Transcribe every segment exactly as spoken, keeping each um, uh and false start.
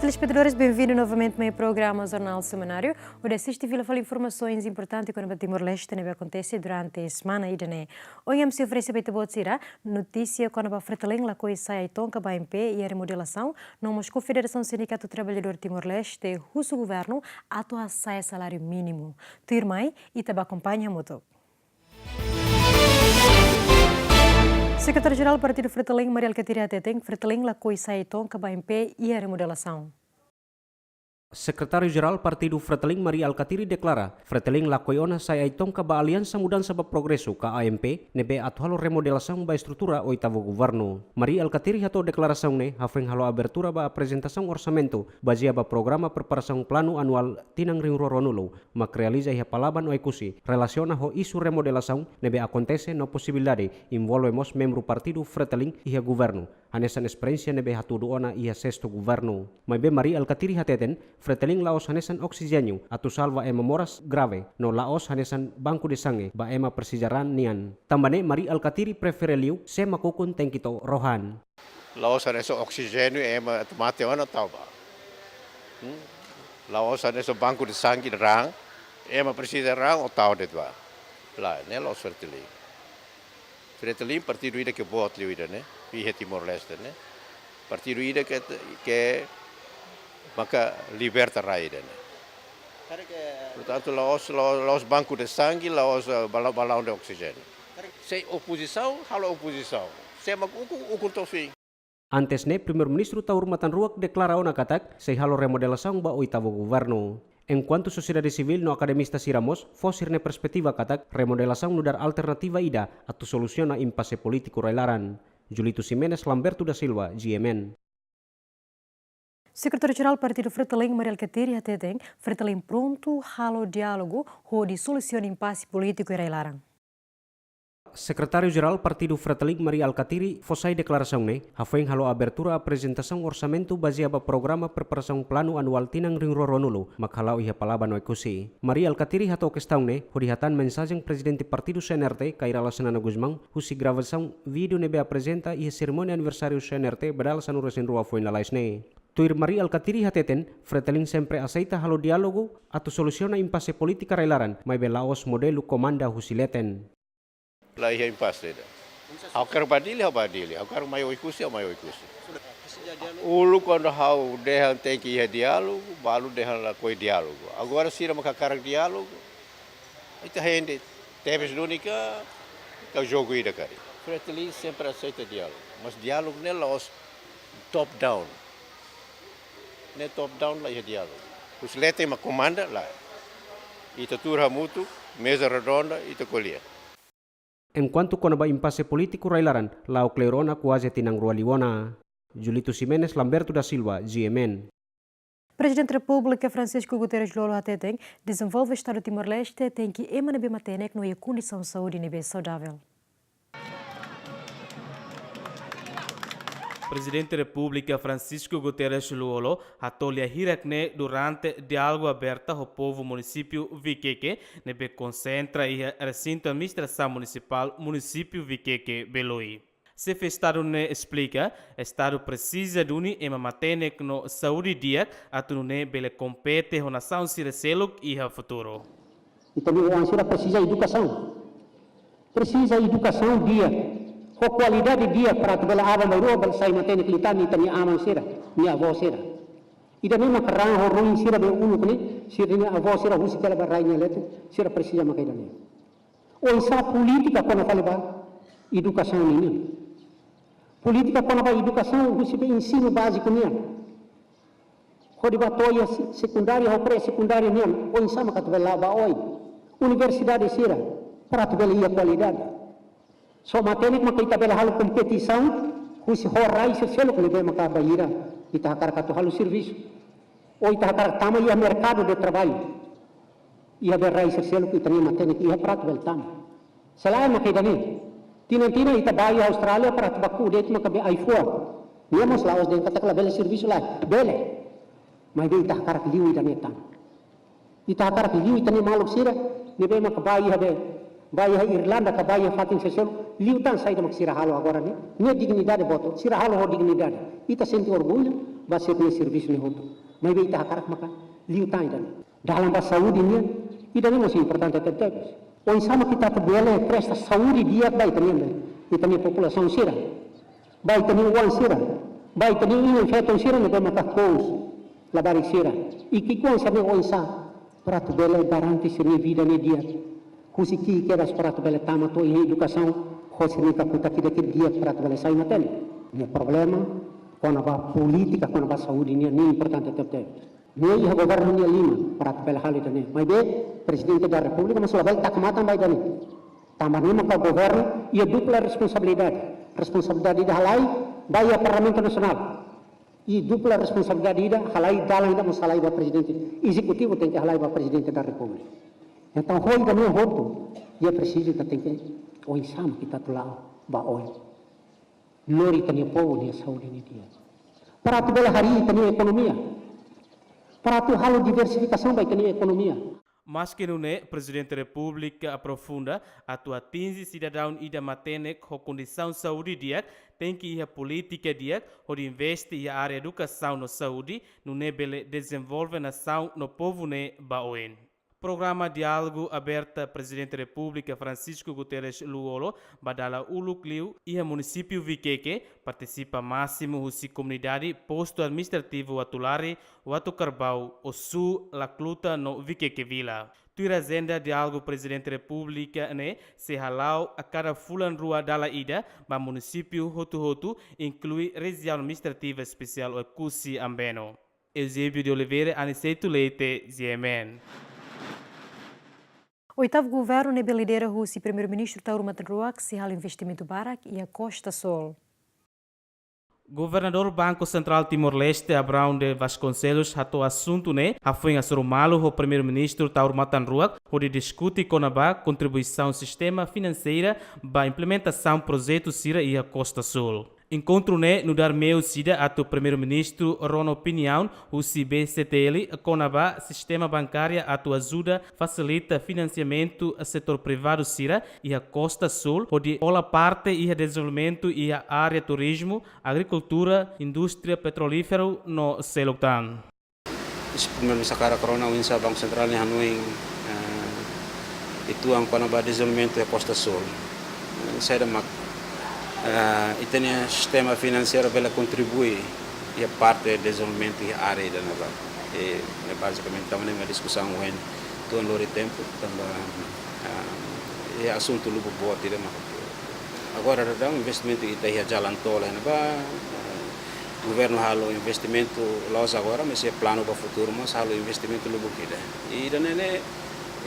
Telespetadores, benvindu novamente mai programa Jornál Semanáriu. Hodi asiste fila fali informasaun importante kona-ba Timor-Leste ne'ebé akontese durante semana ida-ne'e. Ohin ami sei oferese ba ita-boot sira notísia kona-ba Fretilin lakohi sai ai-tonka ba ANP iha remodelasaun, no mós Konfederasaun Sindikatu Traballadór Timor-Leste husu governu atu hasa'e saláriu mínimu. Tuirmai, ita bá akompaña hamutuk. Sekretáriu-Jerál Partidu Fretilin, Mari Alkatiri hateten, Fretilin lakohi sai ai-tonka ba ANP iha remodelasaun. Sekretáriu-Jerál Partidu Fretilin, Mari Alkatiri, deklara, Fretilin lakohi ona sai ai-tonka ba Aliansa Mudansa ba Progresu, ka AMP, ne'ebé atu halo remodelasaun ba estrutura oitavu governu. Mari Alkatiri hato'o deklarasaun ne'e hafoin halo abertura ba aprezentasaun orsamentu bazeia ba programa preparasaun planu anuál tinan rihun rua ruanulu, mak realiza iha Palaban Oekusi, relasiona ho isu remodelasaun ne'ebé akontese no posibilidade envolve mós membru Partidu Fretilin iha governu, hanesan esperiénsia ne'ebé hatudu ona iha sestu governu. Maibé Mari Alkatiri hateten, Fretilin la'ós hanesan oksijéniu atu salva ema moras grave, no la'ós hanesan banku de sange ba ema presiza raan nian. Tanba ne'e Mari Alkatiri prefere liu sé mak ukun tenke to'o rohan. La'ós hanesan oksijéniu ema atu mate ona tau ba. Hmm? La'ós hanesan banku de sange raan, ema presiza raan o tau de'it ba. Lae, ne'e la'ós Fretilin. Fretilin partidu ida ke boot liu ida-ne'e, iha Timor-Leste ne'e. Partidu ida ke, ke maka liberta rai ida-ne'e. Portantu, la'ós, la'ós, la'ós banku de sange, la'ós, eh, bala-, balaun de oksijéniu. Se opozisaun, halo opozisaun. Se mak ukun, ukun to'o fim. Antes ne'e, Primeiru-Ministru Taur Matan Ruak deklara ona katak sei halo remodelasaun ba oitavu governu. Enkuantu sosiedade sivíl no akademista sira mós fó sira-nia perspetiva katak remodelasaun nu'udar alternativa ida atu solusiona impase polítiku rai-laran. Julito Ximenes, Lamberto da Silva, G M N. Sekretáriu-Jerál Partidu Fretilin, Mari Alkatiri hateten, Fretilin prontu halo diálogu hodi solusiona impase polítiku iha rai-laran. Sekretáriu-Jerál Partidu Fretilin, Mari Alkatiri, fó sai deklarasaun ne'e hafoin halo abertura aprezentasaun orsamentu bazeia ba programa preparasaun planu anuál tinan rihun rua ruanulu, mak hala'o iha Palaban Oekusi. Mari Alkatiri hato'o kestaun ne'e hodi hatán mensajen Prezidente Partidu C N R T, Kay Rala Xanana Gusmão, husi gravasaun vídeo ne'ebé aprezenta iha serimónia aniversáriu C N R T ba dala sanulu-resin-rua foin lalais ne'e. Tuir Mari Alkatiri hateten, Fretilin sempre aseita halo diálogu atu solusiona impase polítika rai-laran, maibé la'ós modelu komanda husi leten. La iha impase ida. Ha'u hakarak ba Dili, ha'u ba Dili. Ha'u hakarak mai Oekusi, ha'u mai Oekusi. Uluk kuandu ha'u dehan tenke iha diálogu, balu dehan lakohi diálogu. Agora sira mak hakarak diálogu. Ita hein de'it, tebes duni ka, ka jogu ida karik. Fretilin sempre aseita diálogu. Mas diálogu ne'e la'ós top down. Ne'e top down la iha diálogu. Husi leten mak komanda la. Ita tuur hamutuk, meza redonda, ita ko'alia. Enkuantu kona-ba impase polítiku rai-laran, la'o kleur ona kuaze tinan rua liu ona. Julito Ximenes, Lamberto da Silva, G M N. Prezidente Repúblika Francisco Guterres Lú-Olo hateten, dezenvolve Estadu Timor-Leste tenke ema ne'ebé matenek no iha kondisaun saúde ne'ebé saudavel. Prezidente Repúblika Francisco Guterres Lú-Olo hato'o lia hirak ne'e durante diálogu aberta ho povu munisípiu Viqueque, ne'ebé konsentra iha resintu administrasaun munisipál munisípiu Viqueque, Belui. Xefe Estadu ne'e esplika, Estadu presiza duni ema matenek no saúde di'ak atu nune'e bele kompete ho nasaun sira seluk iha futuru. Ita-nia oan sira presiza edukasaun. Presiza edukasaun di'ak, ho kualidade di'ak para atu bele aban-bainrua bele sai matenek liután ita-nia aman sira, nia avó sira. Ida-ne'e mak raan ho ruin sira be uluk ne'e, sira-nia avó sira husik hela ba rai nia leten, sira presiza maka ida-ne'e. Oinsá polítika kona fali ba edukasaun nian. Polítika kona-ba edukasaun husi be ensinu báziku nian. Hodi ba to'o iha se-, sekundáriu ho pré-sekundáriu nian, oinsá maka atu bele la'o ba oin. Universidade sira, para atu bele iha kualidade. Só matenek maka ita bele halo kompetisaun, husi ho rai sira seluk ne'ebé maka bainhira ita hakarak atu halo servisu. Ou ita hakarak tama iha merkadu de traballu. Iha be rai sira seluk ita-nia matenek iha para atu bele tama. Se lae maka ida-ne'e. Tinan-tinan ita bá iha Austrália para atu baku de'it maka be ai-fuan. Nia mós la'ós dehan katak labele servisu lae. Bele. Maibé ita hakarak liu ida-ne'e tan. Ita hakarak liu ita-nia maluk sira, ne'ebé maka bá iha be, bá iha Irlanda ka bá iha fatin sira seluk, liután saida mak sira halo agora ne'e. Ne'e dignidade boot, sira halo ho dignidade. Ita sente orgullu, ba sira-nia servisu ne'e hotu. Maibé ita hakarak maka liután ida-ne'e. Dalan ba saúde nian, ida-ne'e mós importante tebetebes. Oinsá mak ita atu bele presta saúde di'ak ba ita-nia, ita-nia populasaun sira, ba ita-nia oan sira, ba ita-nia inan-feton sira ne'ebé maka kous labarik sira. I ki'ikoan sira-ne'e oinsá para atu bele garante sira-nia vida ne'e di'ak. Husi ki'ik kedas para atu bele tama to'o iha edukasaun, ho sira-nia kakutak ida-ne'e di'ak para atu bele sai matenek. Ne'e problema kona-ba polítika kona-ba saúde nian, ne'e importante tebetebes. Ne'e iha governu nia liman para atu bele halo ida-ne'e. Maibé Prezidente da Repúblika mós labele taka matan ba ida-ne'e. Tanba ne'e maka governu iha dupla responsabilidade. Responsabilidade ida halai ba iha Parlamentu Nasionál. I dupla responsabilidade ida halai dalan ida mós halai ba Prezidente. Ezekutivu tenke halai ba Prezidente da Repúblika. Entaun, ho ida-ne'e hotu, iha presiza ita tenke oinsá mak ita atu la'o ba oin. Lori ita-nia povu nia saúde ne'e di'ak. Para atu bele harii ita-nia ekonomia. Para atu halo diversifikasaun ba ita-nia ekonomia. Maske nune'e, Prezidente Repúblika aprofunda, atu atinje sidadaun ida matenek ho kondisaun saúde di'ak, tenke iha polítika di'ak, hodi investe iha área edukasaun no saúde, nune'e bele dezenvolve nasaun no povu ne'e ba oin. Programa Diálogu Aberta Prezidente Repúblika Francisco Guterres Lú-Olo ba dala uluk liu iha munisípiu Viqueque, partisipa másimu husi komunidade postu administrativu Watulari, Watu Karbau, Ossu, Lacluta no Viqueque Vila. Tuir ajenda diálogu Prezidente Repúblika ne'e sei hala'o a kada fulan rua dala ida ba munisípiu hotu-hotu, inklui Rejiaun Administrativa Espesiál Oekusi Ambeno. Eusébio de Oliveira, Aniceto Leite, G M N. Oitavu governu ne'ebé lidera husi Primeiru-Ministru Taur Matan Ruak sei halo investimentu barak iha Costa Sul. Governadór Banku Sentrál Timor-Leste, Abrão de Vasconcelos, hato'o asuntu ne'e hafoin hasoru malu ho Primeiru-Ministru Taur Matan Ruak, hodi diskute kona-ba kontribuisaun sistema finanseira ba implementasaun projetu sira iha Costa Sul. Enkontru ne'e nu'udar meiu ida atu Primeiru-Ministru rona opiniaun husi B C T L kona-ba sistema bankária atu ajuda fasilita finansiamentu setór privadu sira iha Costa Sul, hodi hola parte iha dezenvolvimentu iha área turizmu, agrikultura, indústria petrolíferu no seluk tan. Husi Primeiru-Ministru hakarak rona oinsá Banku Sentrál nia hanoin, eh, uitoan kona-ba dezenvolvimentu iha Costa Sul. Eh, saida mak, eh, ita-nia sistema finanseiru bele kontribui iha parte dezenvolvimentu iha área ida-ne'ebá. I ne'e bazikamente tanba ne'e mak diskusaun ohin tuan lori tempu, tanba, eh, iha asuntu lubuk boot ida mak. Agora daudaun investimentu ita iha jalan tol ne'ebá, eh, governu halo investimentu la'ós agora, mas iha planu ba futuru mós halo investimentu lubuk ida. I ida-ne'e ne'e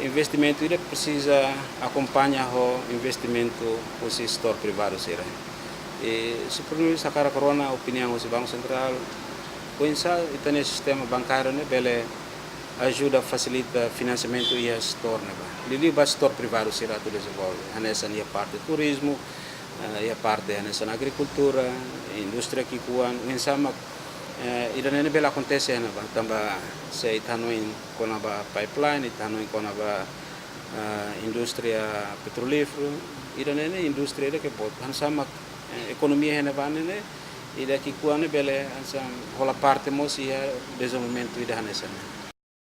investimentu ida presiza akompaña ho investimentu husi setór privadu sira. I husi Primeiru-Ministru hakarak rona opiniaun husi Banku Sentrál, oinsá ita-nia sistema bankáriu ne'e bele ajuda fasilita finansiamentu iha setór ne'ebá. Liuliu ba setór privadu sira atu dezenvolve. Hanesan iha parte turizmu, eh, iha parte hanesan agrikultura, indústria ki'ikoan, oinsá mak, eh, ida-ne'e ne'e bele akontese iha ne'ebá. Tanba se ita hanoin kona-ba pipeline, ita hanoin kona-ba, eh, indústria petrolíferu, ida-ne'e ne'e indústria ida ke boot. Hanesan mak, eh, ekonomia iha ne'ebá ne'e ne'e, ida ki'ikoan ne'e bele hanesan hola parte mós iha dezenvolvimentu ida hanesan ne'e.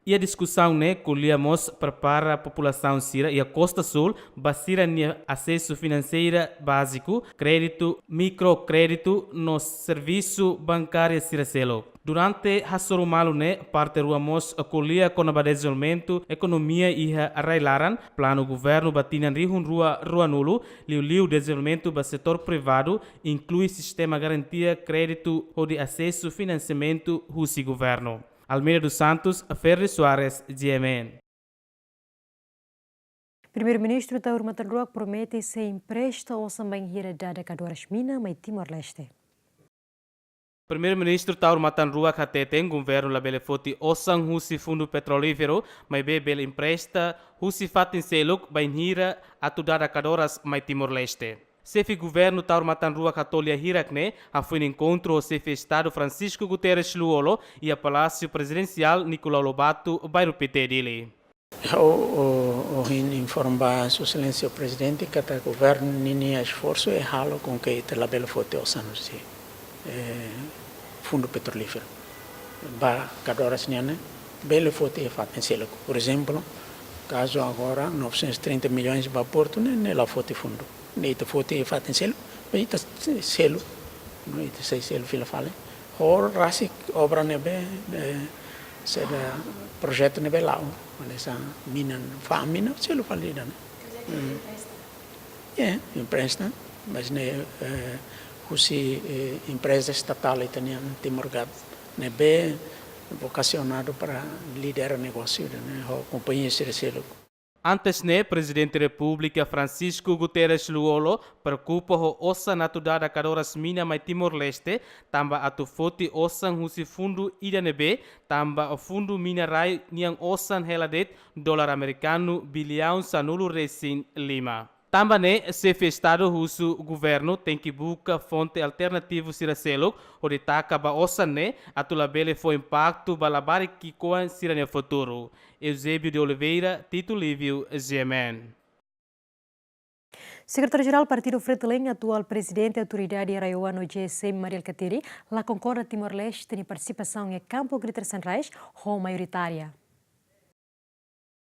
Iha diskusaun ne'e ko'alia mós prepara populasaun sira iha Costa Sul ba sira-nia asesu finanseira báziku, kréditu, mikrokréditu no servisu bankária sira seluk. Durante hasoru malu ne'e, parte rua mós ko'alia kona-ba dezenvolvimentu ekonomia iha rai-laran, planu governu ba tinan rihun rua ruanulu, liuliu dezenvolvimentu ba setór privadu, inklui sistema garantia kréditu hodi asesu finansiamentu husi governu. Almeida dos Santos, Ferdi Soares, G M N. Primeiru-Ministru Taur Matan Ruak promete sei empresta osan bainhira dada kadoras mina mai Timor-Leste. Primeiru-Ministru Taur Matan Ruak hateten governu labele foti osan husi Fundu Petrolíferu, maibé bele empresta husi fatin seluk bainhira atu dada kadoras mai Timor-Leste. Xefe Governu Taur Matan Ruak hato'o lia hirak ne'e hafoin enkontru ho Xefe Estadu Francisco Guterres Lú-Olo iha Palásiu Prezidensiál Nicolau Lobato, Bairru Pité, Dili. Ha'u, o, ohin informa Sua Exelénsia Prezidente katak governu ninia esforsu é halo com que ita labele foti osan husi, eh, Fundu Petrolíferu. ba kadoras nian ne'e bele foti iha fatin seluk. Por ezemplu, kazu agora novecentos e trinta milhões ba portu ne'e, ne'e la foti fundu. Ne'e ita foti iha fatin seluk, ba ita selu. No ita sei selu fila fali. Ho rasik obra ne'ebé, eh, sei projetu ne'ebé la'o. Hanesan mina, fa'an mina, selu fali ida-ne'e. Hmm. Ya, empresta, mas ne'e, eh, husi, eh, empreza estatál ita-nian Timor Gas ne'ebé vokasionadu para lidera negósiu ida-ne'e ho kompañia sira seluk. Antes ne'e, Prezidente Repúblika Francisco Guterres Lú-Olo preokupa ho osan atu dada kadoras mina mai Timor-Leste, tanba atu foti osan husi fundu ida ne'ebé, tanba fundu mina rai nian osan hela de'it dolar amerikanu biliaun sanulu-resin-lima. Tanba ne'e, Xefe Estadu husu governu tenke buka fonte alternativu sira seluk, hodi taka ba osan ne'e, atu labele fó impaktu ba labarik ki'ikoan sira-nia futuru. Eusébio de Oliveira, Tito Lívio, G M N. Sekretáriu-Jerál Partidu Fretilin, atuál Prezidente Autoridade RAEOA no G S M, Mari Alkatiri, la konkorda Timor-Leste nia partisipasaun iha kampu Greater Sunrise ho maioritária.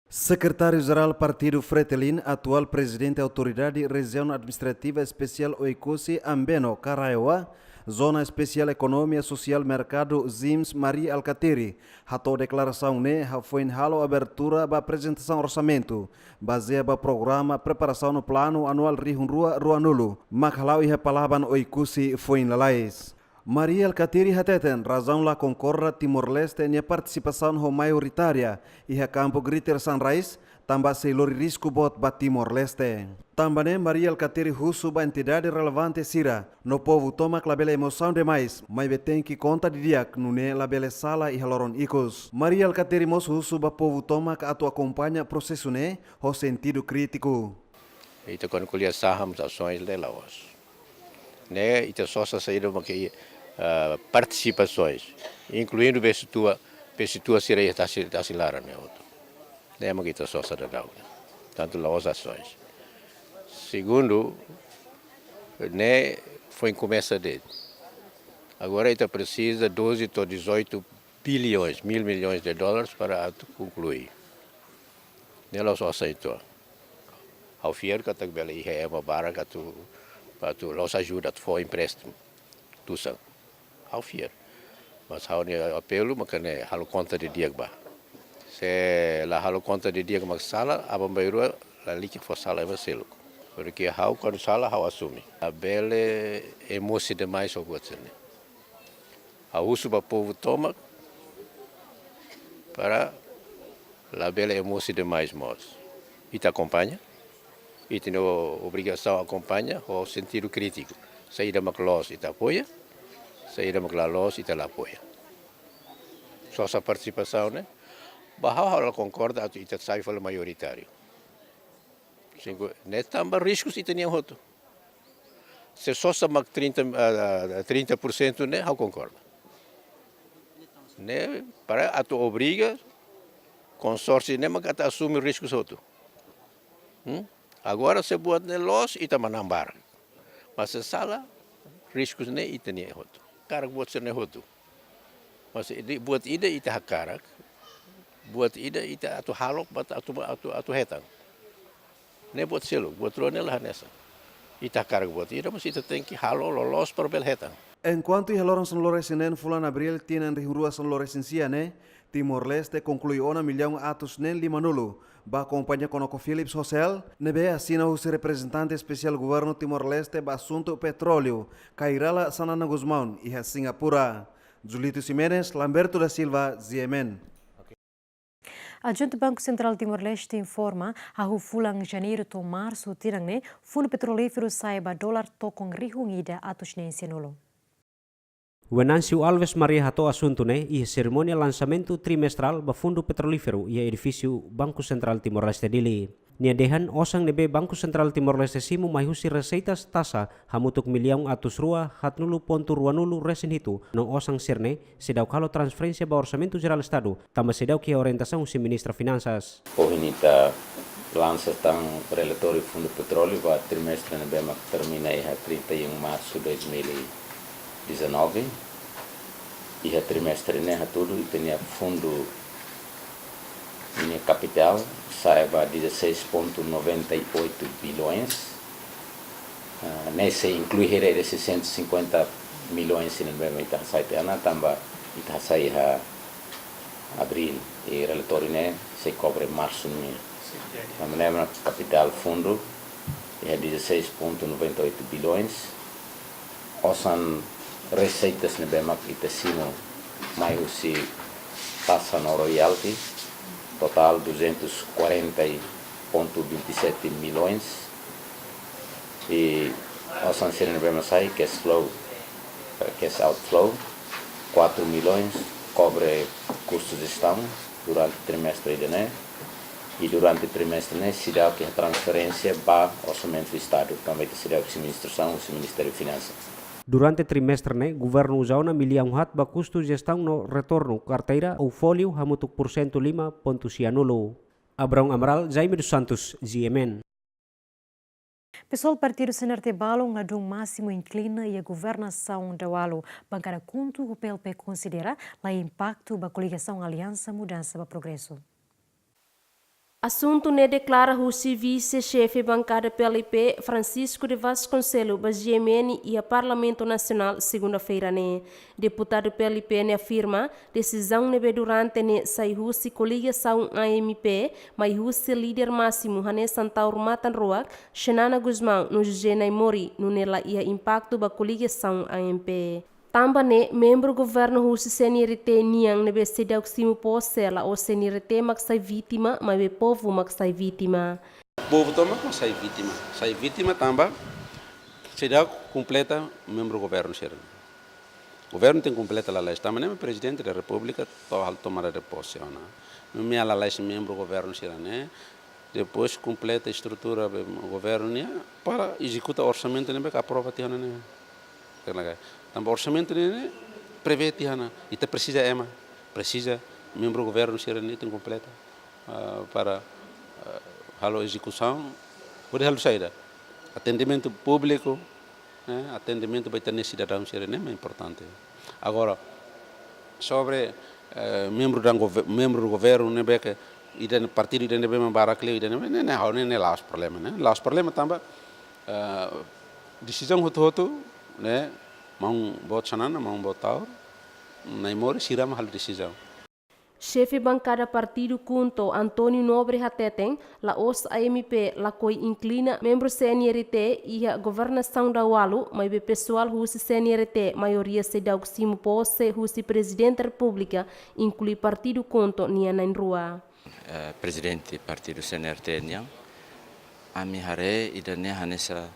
Sekretáriu-Jerál Partidu Fretilin, atuál Prezidente Autoridade Rejiaun Administrativa Espesiál Oekusi Ambeno ka RAEOA, Zona Espesiál Ekonomia Sosiál Merkadu, ZEESM, Mari Alkatiri, hato'o deklarasaun ne'e hafoin halo abertura ba aprezentasaun orsamentu, bazeia ba programa preparasaun no planu anuál rihun rua ruanulu, mak hala'o iha Palaban Oekusi foin lalais. Mari Alkatiri hateten razaun la konkorda Timor-Leste nia partisipasaun ho maioritária iha kampu Greater Sunrise, tanba sei lori risku boot ba Timor-Leste. Tanba ne'e Mari Alkatiri husu ba entidade relevante sira no povu tomak labele emosaun demais, maibé tenke konta didi'ak nune'e labele sala iha loron ikus. Mari Alkatiri mós husu ba povu tomak atu akompaña prosesu ne'e ho sentidu krítiku. Ita kuandu ko'alia saham, asoens ne'e la'ós. Ne'e ita sosa saida mak, ah, partisipasoens, inkluindu besitua, besitua sira iha tasi, tasi laran ne'e hotu. Ne'e mak ita sosa daudaun. Tantu la'ós asoens. Segundu, ne'e foin komesa de'it. Agora ita presiza doze to'o dezoito bilhões, mil milhões de dólares para atu konklui. Ne'e la'ós osan uitoan. Ha'u fiar katak bele iha ema barak atu, atu la'ós ajuda, atu fó empréstimu. Tusan. Ha'u fiar. Mas ha'u-nia apelu maka ne'e halo konta didi'ak ba. Se la halo konta didi'ak mak sala, aban-bainrua lalika fó sala ema seluk. Porke ha'u kuandu sala ha'u asume. Labele emosi demais ho buat sira-ne'e. Ha'u husu ba povu tomak para labele emosi demais mós. Ita akompaña, ita-nia obrigasaun akompaña ho sentidu krítiku. Saida mak loos ita apoia, saida mak la loos ita la apoia. Sosa partisipasaun ne'e, ba ha'u, ha'u la konkorda atu ita sai fali maioritáriu. Sinku, ne'e tanba riskus ita-nian hotu. Se sosa mak trinta, ah, trinta por cento ne'e, ha'u konkorda. Ne'e para atu obriga konsórsiu ne'e mak atu asume riskus hotu. Hmm? Agora se buat ne'e loos, ita manán barak. Mas se sala, riskus ne'e ita-nian hotu. Hakarak buat sira-ne'e hotu. Mas ida, buat ida ita hakarak, buat ida ita atu halo, buat atu, atu, atu hetan. Ne'e buat seluk, buat rua ne'e la hanesan. Ita hakarak buat ida, mas ita tenke halo loloos para bele hetan. Enkuantu iha loron sanulu-resin-neen fulan Abríl tinan rihun rua sanulu-resin-sia ne'e, Timor-Leste konklui ona millaun atus neen limanulu ba kompañia ConocoPhillips ho Shell, ne'ebé asina husi reprezentante espesiál governu Timor-Leste ba asuntu petróleu, Kay Rala Xanana Gusmão, iha Singapura. Julito Ximenes, Lamberto da Silva, G M N. Adjuntu Banku Sentrál Timor-Leste informa, hahú fulan Janeiru to'o Marsu tinan ne'e, Fundu Petrolíferu sa'e ba dolar tokon rihun ida atus neen sianulu. Venâncio Alves Maria hato'o asuntu ne'e iha serimónia lansamentu trimestrál ba Fundu Petrolíferu iha edifísiu Banku Sentrál Timor-Leste Dili. Nia dehan osan ne'ebé Banku Sentrál Timor-Leste simu mai husi reseitas taxa hamutuk millaun atus rua haatnulu pontu ruanulu resin hitu, no osan sira-ne'e seidauk halo transferénsia ba Orsamentu Jerál Estadu, tanba seidauk iha orientasaun husi Ministra Finansas. Ohin ita lansa tan relatóriu Fundu Petróleu ba trimestre ne'ebé mak termina iha trinta e um Março dois mil e dezanove. Iha trimestre ne'e hatudu, ita-nia fundu, nia kapitál sa'e ba dezasseis ponto noventa e oito bilhões. Ah, ne'e sei inklui hela seiscentos e cinquenta milhões sira ne'ebé mak ita hasai tiha ona, tanba ita hasai iha abríl, i relatóriu ne'e sei kobre marsu nian. Tanba ne'e mak kapitál fundu iha dezasseis ponto noventa e oito bilhões. Osan reseitas ne'ebé mak ita simu mai husi taxa no royalty, totál duzentos e quarenta ponto vinte e sete milhões. I osan sira ne'ebé mak sai, cash flow, eh, cash outflow, quatro milhões, kobre kustu jestaun durante trimestre ida-ne'e. I durante trimestre ne'e seidauk iha transferénsia ba orsamentu Estadu, tanba ita seidauk simu instrusaun husi Ministériu Finansa. Durante trimestre ne'e, governu uza ona millaun haat ba kustu jestaun no retornu karteira ou fóliu hamutuk pursentu lima pontu sianulu. Abrão Amaral, Jaime dos Santos, G M N. Pesoál partidu C N R T balun ladún másimu inklina iha governasaun Daualu. Bankada KHUNTO ho P L P konsidera la iha impaktu ba koligasaun Aliansa Mudansa ba Progresu. Asuntu ne'e deklara husi vise-xefe bankada P L P, Francisco de Vasconcelos, ba G M N iha Parlamentu Nasionál, segunda-feira ne'e. Deputadu P L P ne'e afirma, desizaun ne'ebé durante ne'e sai husi koligasaun A M P, mai husi líder másimu hanesan Taur Matan Ruak, Xanana Gusmão, no José Naimori, nune'e la iha impaktu ba koligasaun A M P. Tanba ne'e, membru governu husi C N R T nian ne'ebé seidauk simu pose, la'ós C N R T mak sai vítima, maibé povu mak sai vítima. Povu tomak mak sai vítima. Sai vítima tanba seidauk kompleta membru governu sira. Governu tenke kompleta lalais, tanba ne'e mak Prezidente da Repúblika to'o halo tomada de pose ona. Nomeia lalais membru governu sira-ne'e, depois kompleta estrutura be governu nian para ezekuta orsamentu ne'ebé ke aprova tiha ona ne'e. Tanba orsamentu ne'e, ne'e prevee tiha ona. Ita presiza ema, presiza membru governu sira-ne'e tenke kompleta, ah, para, ah, halo ezekusaun, hodi halo saida? Atendimentu públiku, eh, atendimentu ba ita-nia sidadaun sira-ne'e mak importante. Agora, sobre, eh, membru dan gove-, membru governu ne'ebé ke ida partidu ida ne'ebé mak barak liu ida ne'ebé, ne'e, ne'e, ha'u ne'e, ne'e la'ós problema, ne'e. La'ós problema tanba, eh, desizaun hotu-hotu, ne'e, maun boot Xanana, maun boot Taur, Naimori, sira mak halo desizaun. Xefe bankada partidu KHUNTO, António Nobre hateten, la'ós A M P lakohi inklina membru C N R T iha governasaun Daualu, maibé pesoál husi C N R T maioria seidauk simu pose husi Prezidente Repúblika, inklui partidu KHUNTO nia na'in-rua. Eh, Prezidente partidu C N R T nian, ami haree ida-ne'e hanesan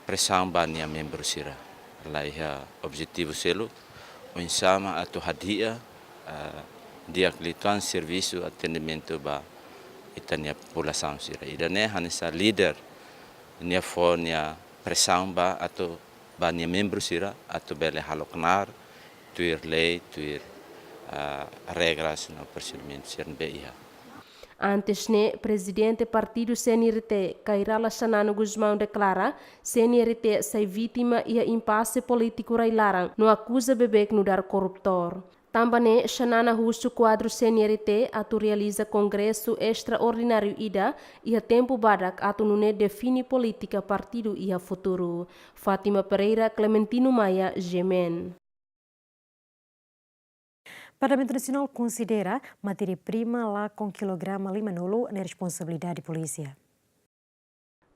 presaun ba nia membru sira. La iha objetivu seluk, oinsá mak atu hadi'a, eh, di'ak liután servisu atendimentu ba ita-nia populasaun sira. Ida-ne'e hanesan líder nia fó nia presaun ba atu ba nia membru sira atu bele halo knaar, tuir lei, tuir, ah, regras no prosedimentu sira ne'ebé iha. Antes ne'e, Prezidente Partidu C N R T, Kay Rala Xanana Gusmão deklara, C N R T sai vítima iha impase polítiku rai-laran, no akuza bebeik nu'udar korruptór. Tanba ne'e, Xanana husu kuadru C N R T atu realiza kongresu estraordináriu ida iha tempu badak atu nune'e define polítika partidu iha futuru. Fátima Pereira, Clementino Maia, G M N. Parlamentu Nasionál konsidera matéria-prima lakon kilograma limanulu ne'e responsabilidade polísia.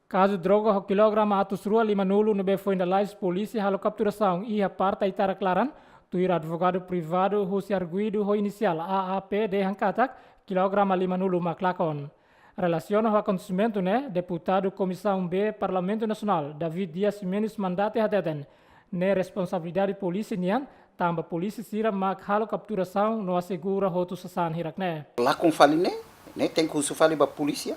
Kazu droga ho kilograma atus rua limanulu ne'ebé foin lalais polísia halo kapturasaun iha Parta Aitarak laran, tuir advogadu privadu husi arguidu ho inisiál A A P dehan katak kilograma limanulu mak lakon. Relasiona ho akontesimentu ne'e, deputadu Komisaun B Parlamentu Nasionál, David Dias Ximenes Mandate hateten, ne'e responsabilidade polísia nian, tanba polísia sira mak halo kapturasaun no asegura hotu sasán hirak ne'e. Lakon fali ne'e, ne'e tenke husu fali ba polísia,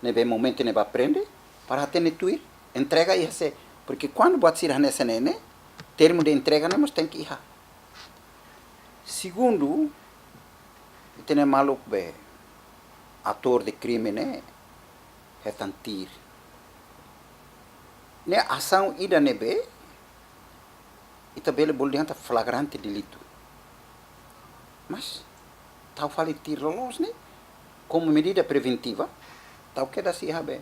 ne'ebé momentu ne'e ba prende, para hatene tuir, entrega iha sé, porque kuandu buat sira hanesan ne'e, ne'e, termu de entrega ne'e mós tenke iha. Segundu, ita-nia maluk be, autór de krime ne'e, hetan tiir. Ne'e asaun ida ne'ebé, ita bele bolu dehan katak flagrante delitu. Mas tau fali tiru loloos ne'e, komu medida preventiva, tau kedas iha be,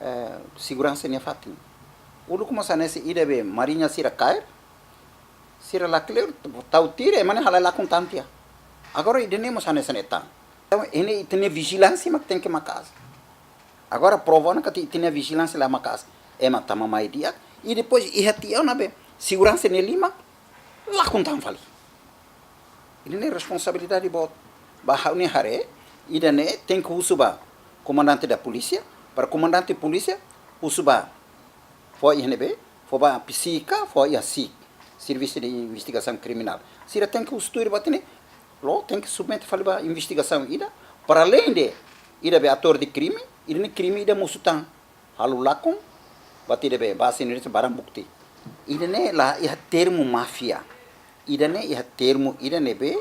eh, seguransa nia fatin. Uluk mós hanesan ida be mariña sira kaer, sira la kleur, tau tiru, ema ne'e halai lakon tan tiha. Agora ida-ne'e mós hanesan ne'e tan. Entaun, ne'e ita-nia vijilánsia mak tenke maka'as. Agora prova ona katak ita-nia vijilánsia la maka'as, ema tama mai di'ak, i depois iha tiha ona be seguransa nia liman lakon tan fali. Ida-ne'e responsabilidade boot. Ba ha'u-nia haree, ida-ne'e tenke husu ba komandante da polísia, para komandante polísia husu ba fó iha ne'ebé, fó ba psika, fó iha SIK, Serviço de Investigação Criminal. Sira tenke husu tuir ba ida-ne'e, la'ós tenke submete fali ba investigasaun ida, para além de ida be autór de krime, ida-ne'e krime ida mosu tan. Halo lakon, ba ida be, bahasa Indonesia barang bukti. Ida-ne'e la iha termu máfia. Ida-ne'e iha termu ida ne'ebé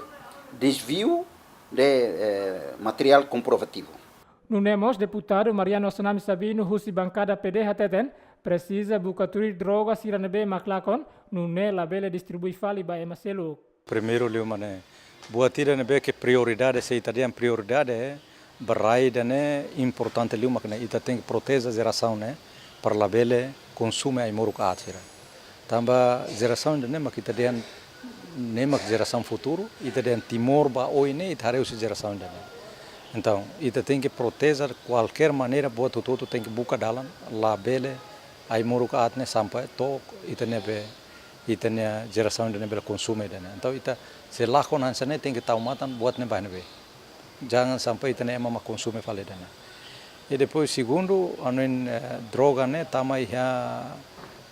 desvio de, eh, material comprovativo. Nune'e mós deputadu Mariano Assunami Sabino husi bankada PD hateten, presiza buka tuir droga sira ne'ebé mak lakon, nune'e labele distribui fali ba ema seluk. Primeiru liu mak ne'e, buat ida ne'ebé ke prioridade, se ita dehan prioridade, ba rai ida-ne'e importante liu mak ne'e, ita tenke proteje jerasaun ne'e, para labele konsume ai-moruk aat sira. Tanba jerasaun ida-ne'e mak ita dehan, ne'e mak jerasaun futuru, ita dehan Timor ba oin ne'e, ita haree husi jerasaun ida-ne'e. Entaun, ita tenke proteje kualkér maneira, buat hotu-hotu tenke buka dalan, labele ai-moruk aat ne'e sampai to'o ita-nia be, ita-nia jerasaun ida-ne'e bele konsume ida-ne'e. Entaun ita, se lakon hanesan ne'e tenke tau matan buat ne'e ba ne'ebé. Jangan sampai ita-nia ema mak konsume fali ida-ne'e. I depois segundu, anu in, eh, droga ne'e tama iha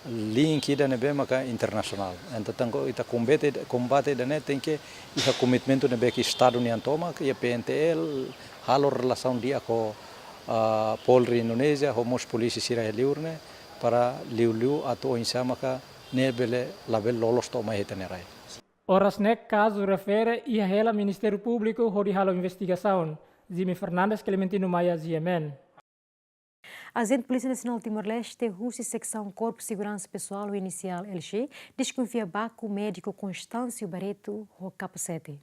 link ida ne'ebé maka internasionál. Entaun tanba ita kombate, kombate ida-ne'e tenke iha komitmentu ne'ebé ke Estadu nian tomak, iha P N T L, halo relasaun di'ak ho, ah, Polri Indonézia, ho mós polísia sira iha liur ne'e, para liuliu atu oinsá maka ne'e bele labele loloos to'o mai iha ita-nia rai. Oras ne'e kazu refere iha hela Ministériu Públiku hodi halo investigasaun. Jimmy Fernandes, Clementino Maia, G M N. Ajente Polísia Nasionál Timor-Leste husi seksaun Korpu Seguransa Pesoál ho inisiál L G deskonfia baku médiku Constâncio Barreto ho kapasete.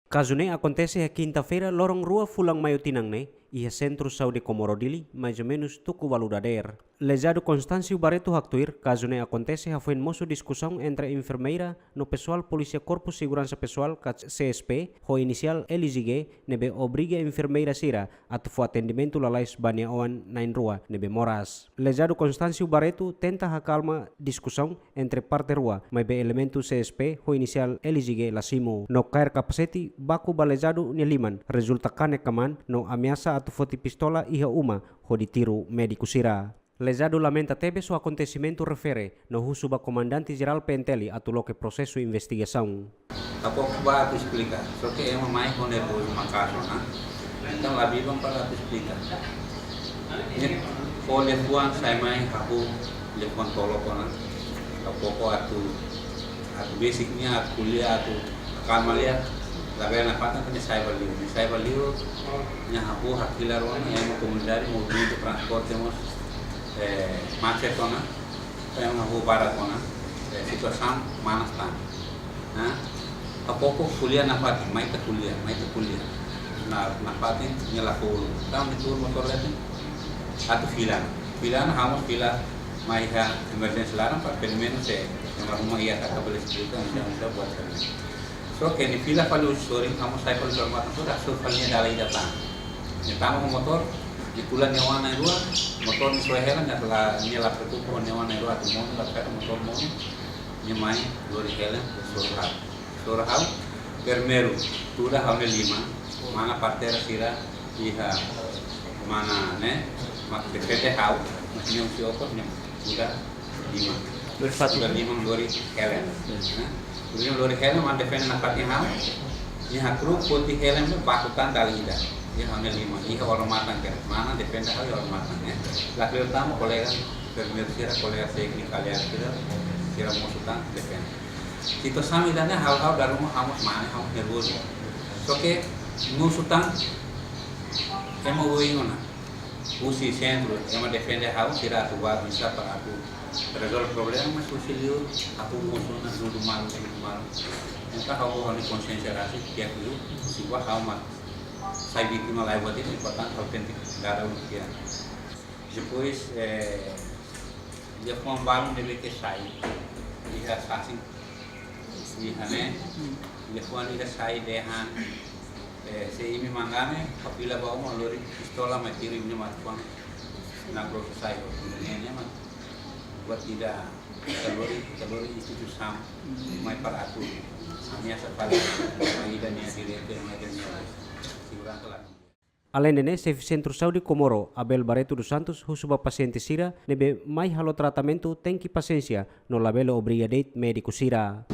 Kazu ne'e akontese iha kinta-feira, loron rua fulan maiu tinan ne'e, iha Sentru Saúde Comoro Dili, mais ou menus tuku ualu dadeer. Lezadu Constâncio Barreto haktuir, kazu ne'e akontese hafoin mosu diskusaun entre enfermeira no pesoál polísia Korpu Seguransa Pesoál ka C S P, ho inisiál L G, ne'ebé obriga enfermeira sira atu fó atendimentu lalais ba nia oan na'in-rua ne'ebé moras. Lezadu Constâncio Barreto tenta hakalma diskusaun entre parte rua, maibé elementu C S P ho inisiál L G la simu. No kaer kapasete baku ba lezadu nia liman, rezulta kanek ka maan, no ameasa atu foti pistola iha uma hodi tiru médiku sira. Lezadu lamenta tebes ho akontesimentu refere, no husu ba Komandante Jerál P N T L atu loke prosesu investigasaun. Ha'u ba atu esplika, só ke ema mai ho nervozu maka'as ona. Entaun la biban para atu esplika. Nia fó liafuan sai mai hahú liafuan tolok ona. Ha'u koko atu, atu besik nia, atu ko'alia, atu kalma lia. Labele nafatin nia sai ba liur. Nia sai ba liur, nia hahú hakilar ona, ema komunidade, movimentu transporte mós, eh, macet ona. Ema hahú barak ona, eh, situasaun manas tan. Nah, ha'u koko ko'alia nafatin, mai ita ko'alia, mai ita ko'alia. Na, nafatin nia la fó ulun. Entaun nia tuur motór leten, atu fila. Fila ona, ha'u mós fila mai iha emerjénsia laran, para pelumenus se ema ruma iha katak bele esplika, entaun ita buat sira-ne'e. Só ke nia fila fali husi sorin, ha'u mós sai fali husi odamatan, sudah, soe fali nia dalan ida tan. Nia tama ho motór, nia tula nia oan na'in-rua, motór nia soe hela, nia la, nia la preokupa ho nia oan na'in-rua atu monu, la fera motór monu, nia mai lori hela, soru ha'u. Soru ha'u, primeiru, tuda ha'u-nia liman, mana parteira sira iha, mana ne'e, mak defende ha'u, mas nia husi okos, nia tuda liman. Lori fatin. Tuda liman lori hela. Hmm. Nah, tuda liman lori hela, mana defende nafatin ha'u. Nia hakru'uk foti hela ne'e baku tan dalan ida. Iha ha'u-nia liman, iha odamatan kedas. Mana defende ha'u iha odamatan, eh. La kleur tanba kolega enfermeiru sira, kolega tékniku, aliás, sira, sira mosu tan defende. Situasaun ida-ne'e ha'u, ha'u dala ruma ha'u mós mane, ha'u mós nervozu. Só ke mosu tan, ema oin ona. Husi sentru, ema defende ha'u, sira atu ba, bisa para atu rezolve problema, mas husi liur, ha'u mosu na nudu malu, nudu malu. Entaun ha'u ho ha'u-nia konsiénsia rasik, di'ak liu, se ba ha'u mak sai vítima lai buat ida, importante ha'u tenke dada un kia. Depois, eh, liafuan balun ne'ebé ke sai iha sasin, iha ne'e, liafuan ida sai dehan, eh, se imi mangga ne'e, apabila ba uma lori pistola mai tiru imi-nia mate-fuan nakloke sai ho ida-ne'e, ne'e mak buat ida, ita lori, ita lori instituisaun mai para atu ameasa fali ema ida-nia direitu, ema ida-nia seguransa la. Aleinde ne'e, xefe Sentru Saúde Comoro, Abel Barreto dos Santos, husu ba pasiente sira ne'ebé mai halo tratamentu tenke pasiénsia, no labele obriga de'it médiku sira.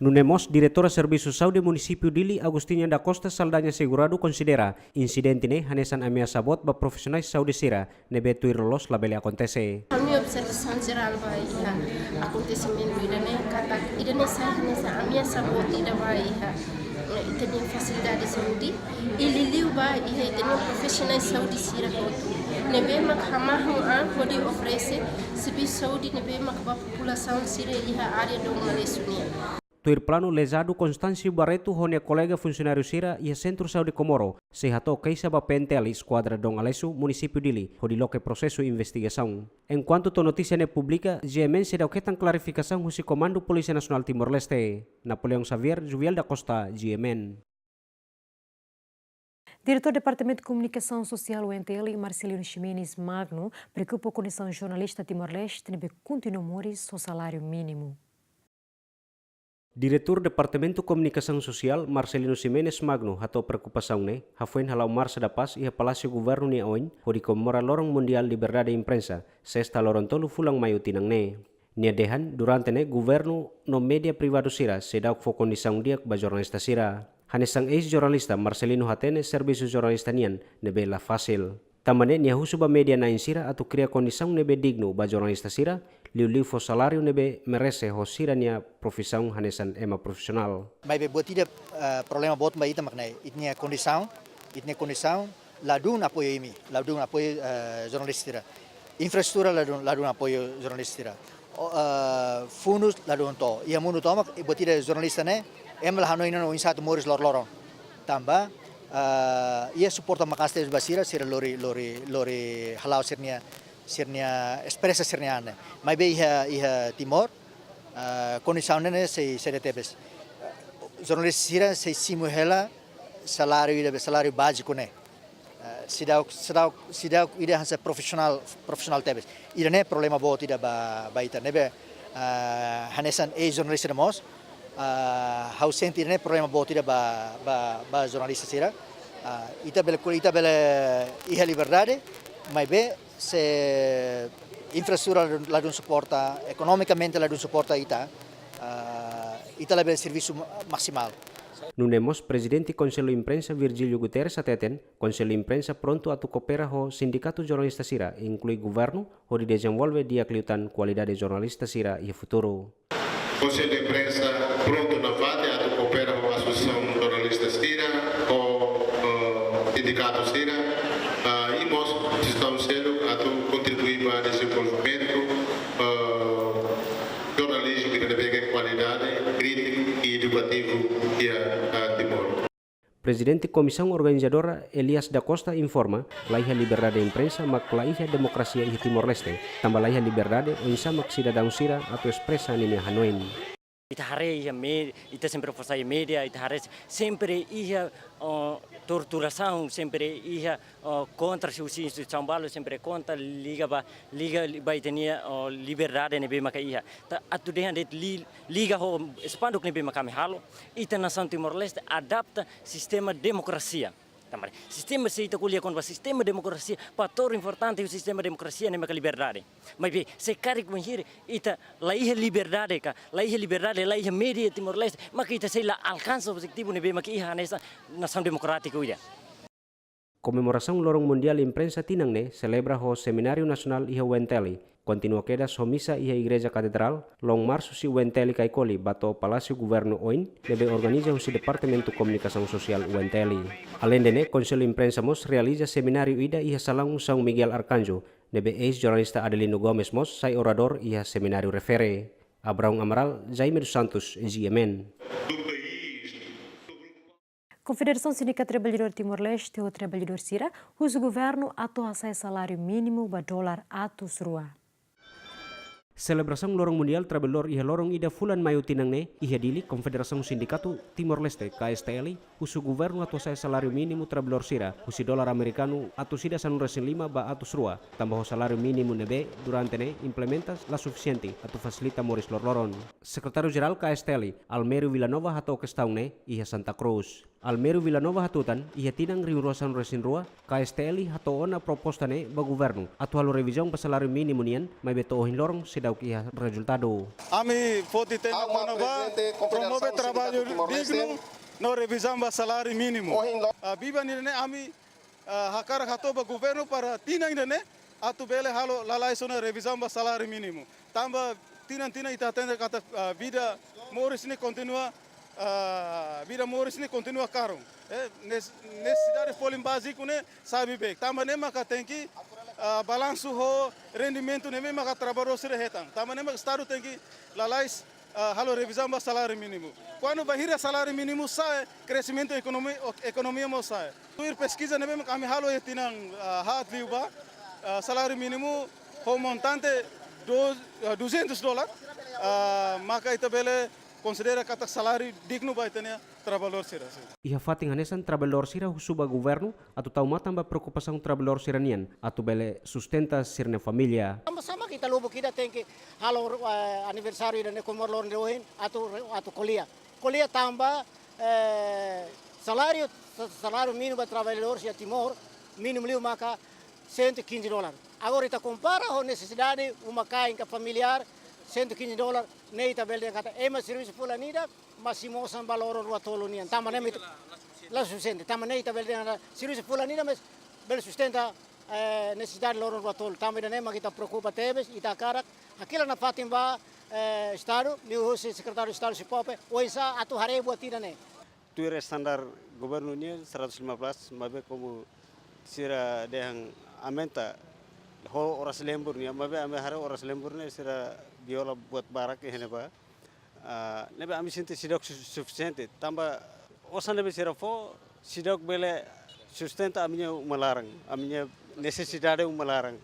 Nune'e mós, diretora Servisu Saúde Munisípiu Dili, Agostinha da Costa Saldanha Segurado, konsidera insidente ne'e hanesan ameasa boot ba profisionais saúde sira, ne'ebé tuir loloos labele akontese. Ami observasaun jerál ba iha akontesimentu ida-ne'e katak ida-ne'e sai hanesan ameasa boot ida ba iha ita-nia fasilidade saúde, i liuliu ba iha ita-nia profisionais saúde sira hotu ne'ebé mak hamahon an hodi oferese servisu saúde ne'ebé mak ba populasaun sira iha área Dom Aleixo nian. Tuir planu lejadu, Constâncio Barreto ho nia kolega funsionáriu sira iha Sentru Saúde Comoro sei hato'o keixa ba P N T L Eskuadra Dom Aleixo, Munisípiu Dili, hodi loke prosesu investigasaun. Enkuantu to'o notísia ne'e publika, G M N seidauk hetan klarifikasaun husi Komandu Polísia Nasionál Timor-Leste. Napoleão Xavier, Juviel da Costa, G M N. Diretór Departamentu Komunikasaun Sosiál U N T L, Marcelino Ximenes Magno, preokupa ho kondisaun jornalista Timor-Leste ne'ebé kontinua moris ho saláriu mínimu. Diretór Departamentu Komunikasaun Sosiál, Marcelino Ximenes Magno, hato'o preokupasaun ne'e hafoin hala'o Marcha da Paz iha Palásiu Governu nia oin, hodi komemora Loron Mundiál Liberdade Imprensa, Sesta, loron tolu fulan Maiu tinan ne'e. Nia dehan, durante ne'e governu no média privadu sira seidauk fó kondisaun di'ak ba jornalista sira. Hanesan eis-jornalista, Marcelino hatene servisu jornalista nian ne'ebé la fasil. Tanba ne'e nia husu ba média na'in sira atu kria kondisaun ne'ebé dignu ba jornalista sira, liuliu fó saláriu ne'ebé merese ho sira-nia profisaun hanesan ema profisionál. Maibé buat ida, eh, problema boot ba ita mak ne'e, ita-nia kondisaun, ita-nia kondisaun, ladún apoiu imi, ladún apoiu, eh, jornalista sira. Infraestrutura ladún, ladún apoiu jornalista sira. O, eh, fundus ladún to'o. Iha mundu tomak, buat ida jornalista ne'e, ema la hanoin ona oinsá atu moris loroloron. Tanba, eh, iha suporta maka'as tebes ba sira, sira lori, lori, lori hala'o sira-nia, sira-nia espresa sira-nia an ne'e. Maibé iha, iha Timor, eh, kondisaun ne'e sei, sei tebes. Jornalista sira sei simu hela saláriu ida be saláriu báziku ne'e. Eh, seidauk, seidauk, seidauk ida hanesan profisionál, profisionál tebes. Ida-ne'e problema boot ida ba, ba ita ne'ebé, eh, hanesan eis-jornalista ida mós, eh, ha'u sente ida-ne'e problema boot ida ba, ba, ba jornalista sira. Eh, ita bele, ita bele iha liberdade, maibé se infraestrutura ladún suporta, ekonomikamente ladún suporta ita, eh, ita labele servisu ma-, maksimal. Nune'e mós Prezidente Konsellu Imprensa Virgílio Guterres hateten, Konsellu Imprensa prontu atu koopera ho sindikatu jornalista sira, inklui governu, hodi dezenvolve di'ak liután kualidade jornalista sira iha futuru. Konsellu Imprensa prontu nafatin atu koopera ho asosiasaun jornalista sira, ho, eh, sindikatu sira, eh, i mós asosiasaun seluk atu kontribui ba dezenvolvimentu, eh, jornalizmu ida ne'ebé ho kualidade, krítiku i edukativu iha, eh, Timor. Prezidente Komisaun Organizadora, Elias da Costa, informa, la iha liberdade imprensa mak la iha demokrasia iha Timor-Leste, tanba la iha liberdade oinsá mak sidadaun sira atu espresa ninia hanoin. Ita haree iha me-, ita sempre fó sai média, ita haree sempre iha, oh, torturasaun, sempre iha, oh, kontra husi instituisaun balu, sempre kontra liga ba, liga ba ita-nia, oh, liberdade ne'ebé maka iha. Entaun atu dehan de'it li-, liga ho espanduk ne'ebé maka ami halo, ita nasaun Timor-Leste adapta sistema demokrasia. Tanba sistema, se ita ko'alia kona-ba sistema demokrasia, fatór importante husi sistema demokrasia ne'e maka liberdade. Maibé se karik bainhira ita la iha liberdade ka, la iha liberdade, la iha média Timor-Leste, maka ita sei la alkansa objetivu ne'ebé maka iha hanesan nasaun demokrátiku ida. Komemorasaun Loron Mundiál Imprensa tinan ne'e selebra ho semináriu nasionál iha U N T L. Kontinua kedas ho misa iha Igreja Katedrál, lon marsu husi U N T L Caicoli ba to'o Palásiu Governu oin, ne'ebé organiza husi Departamentu Komunikasaun Sosiál U N T L. Aleinde ne'e, Konsellu Imprensa mós realiza semináriu ida iha salaun São Miguel Arcanjo, ne'ebé eis-jornalista Adelino Gomes mós sai oradór iha semináriu refere. Abraão Amaral, Jaime dos Santos, G M N. Konfederasaun Sindikatu Traballadór Timor-Leste, ou traballadór sira, husu governu atu hasa'e saláriu mínimu ba dolar atus rua. Selebrasaun Loron Mundiál Traballadór iha loron ida fulan Maiu tinan ne'e, iha Dili, Konfederasaun Sindikatu Timor-Leste, K S T L, husu governu atu hasa'e saláriu mínimu traballadór sira husi dolar amerikanu atus ida sanulu-resin-lima ba atus rua, tanba ho saláriu mínimu ne'ebé durante ne'e implementa la sufisiente atu fasilita moris loroloron. Sekretáriu Jerál K S T L, Almério Vila Nova, hato'o kestaun ne'e iha Santa Cruz. Almério Vila Nova hatutan, iha tinan rihun rua sanulu-resin-rua, K S T L hato'o ona proposta ne'e ba governu atu halo revizaun ba saláriu mínimu nian, maibé to'o ohin loron seidauk iha rezultadu. Ami foti tenda kona-ba promove traballu dignu no revizaun ba saláriu mínimu. Ah, biban ida-ne'e ami, ah, hakarak hato'o ba governu para tinan ida-ne'e atu bele halo lalais ona revizaun ba saláriu mínimu. Tanba tinan-tinan ita hatene katak, ah, vida moris ne'e kontinua, ah, vida moris ne'e kontinua karun. Eh, nes-, nesesidade folin báziku ne'e sabe bek. Tanba ne'e maka tenke, ah, balansu ho rendimentu ne'ebé maka traballadór sira hetan. Tanba ne'e maka Estadu tenke lalais, ah, halo revizaun ba saláriu mínimu. Kuandu bainhira saláriu mínimu sa'e, kresimentu ekonomi-, o-, ekonomia mós sa'e. Tuir peskiza ne'ebé maka ami halo iha tinan, ah, haat liubá, ah, saláriu mínimu ho montante do-, ah, duzentus dolar, ah, maka ita bele konsidera katak saláriu dignu ba ita-nia traballadór sira, sin. Iha fatin hanesan, traballadór sira husu ba governu atu tau matan ba preokupasaun traballadór sira-nian, atu bele sustenta sira-nia família. Tanba sá mak ita lubuk ida tenke halo, eh, aniversáriu ida-ne'e, komemora loron ida ohin, atu, atu ko'alia. Ko'alia tanba, eh, saláriu, sa-, saláriu mínimu ba traballadór sira Timor, mínimu liu maka cento e quinze dólar. Agora ita kompara ho nesesidade uma-kain ka familiár, cento e quinze dólar, ne'e ita bele dehan katak ema servisu fulan ida, mas simu osan ba loron rua tolu nian. Tanba ne'e mak ita, la sufisiente. Tanba ne'e ita bele dehan servisu fulan ida, mas bele sustenta, eh, nesesidade loron rua tolu. Tanba ida-ne'e mak ita preokupa tebes, ita hakarak hakilar nafatin ba, eh, Estadu, liuhusi Sekretáriu Estadu Sipope, oinsá atu haree buat ida-ne'e. Tuir estandar governu nian seratus lima belas, maibé komu sira dehan aumenta ho oras lembur nian, maibé ami haree oras lembur ne'e sira viola buat barak iha ne'ebá. Ah, ne'ebé ami sente seidauk su-, sufisiente. Tanba osan ne'ebé sira fó, seidauk bele sustenta ami-nia uma laran, ami-nia nesesidade uma laran.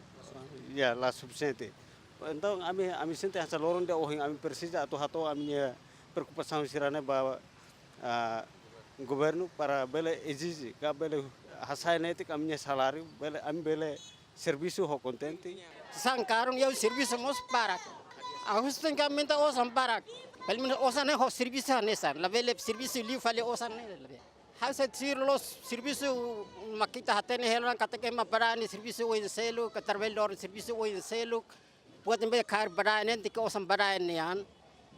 Ya, la sufisiente. Entaun, ami, ami sente hanesan loron ida ohin ami presiza atu hato'o ami-nia preokupasaun sira-ne'e ba, ah, governu para bele ezije, ka bele hasa'e netik ami-nia saláriu, bele, ami bele servisu ho kontente. Sasán karun, iha servisu mós barak. Ha'u sente katak aumenta osan barak. Pelumenus osan ne'e ho servisu hanesan. Labele servisu liu fali osan ne'e labele. Ha'u sente sira loos servisu, mak ita hatene hela ona katak ema badaen ne'e servisu oin seluk, ka traballadór servisu oin seluk. Buat ne'ebé kaer badaen ne'e tenke osan badaen nian.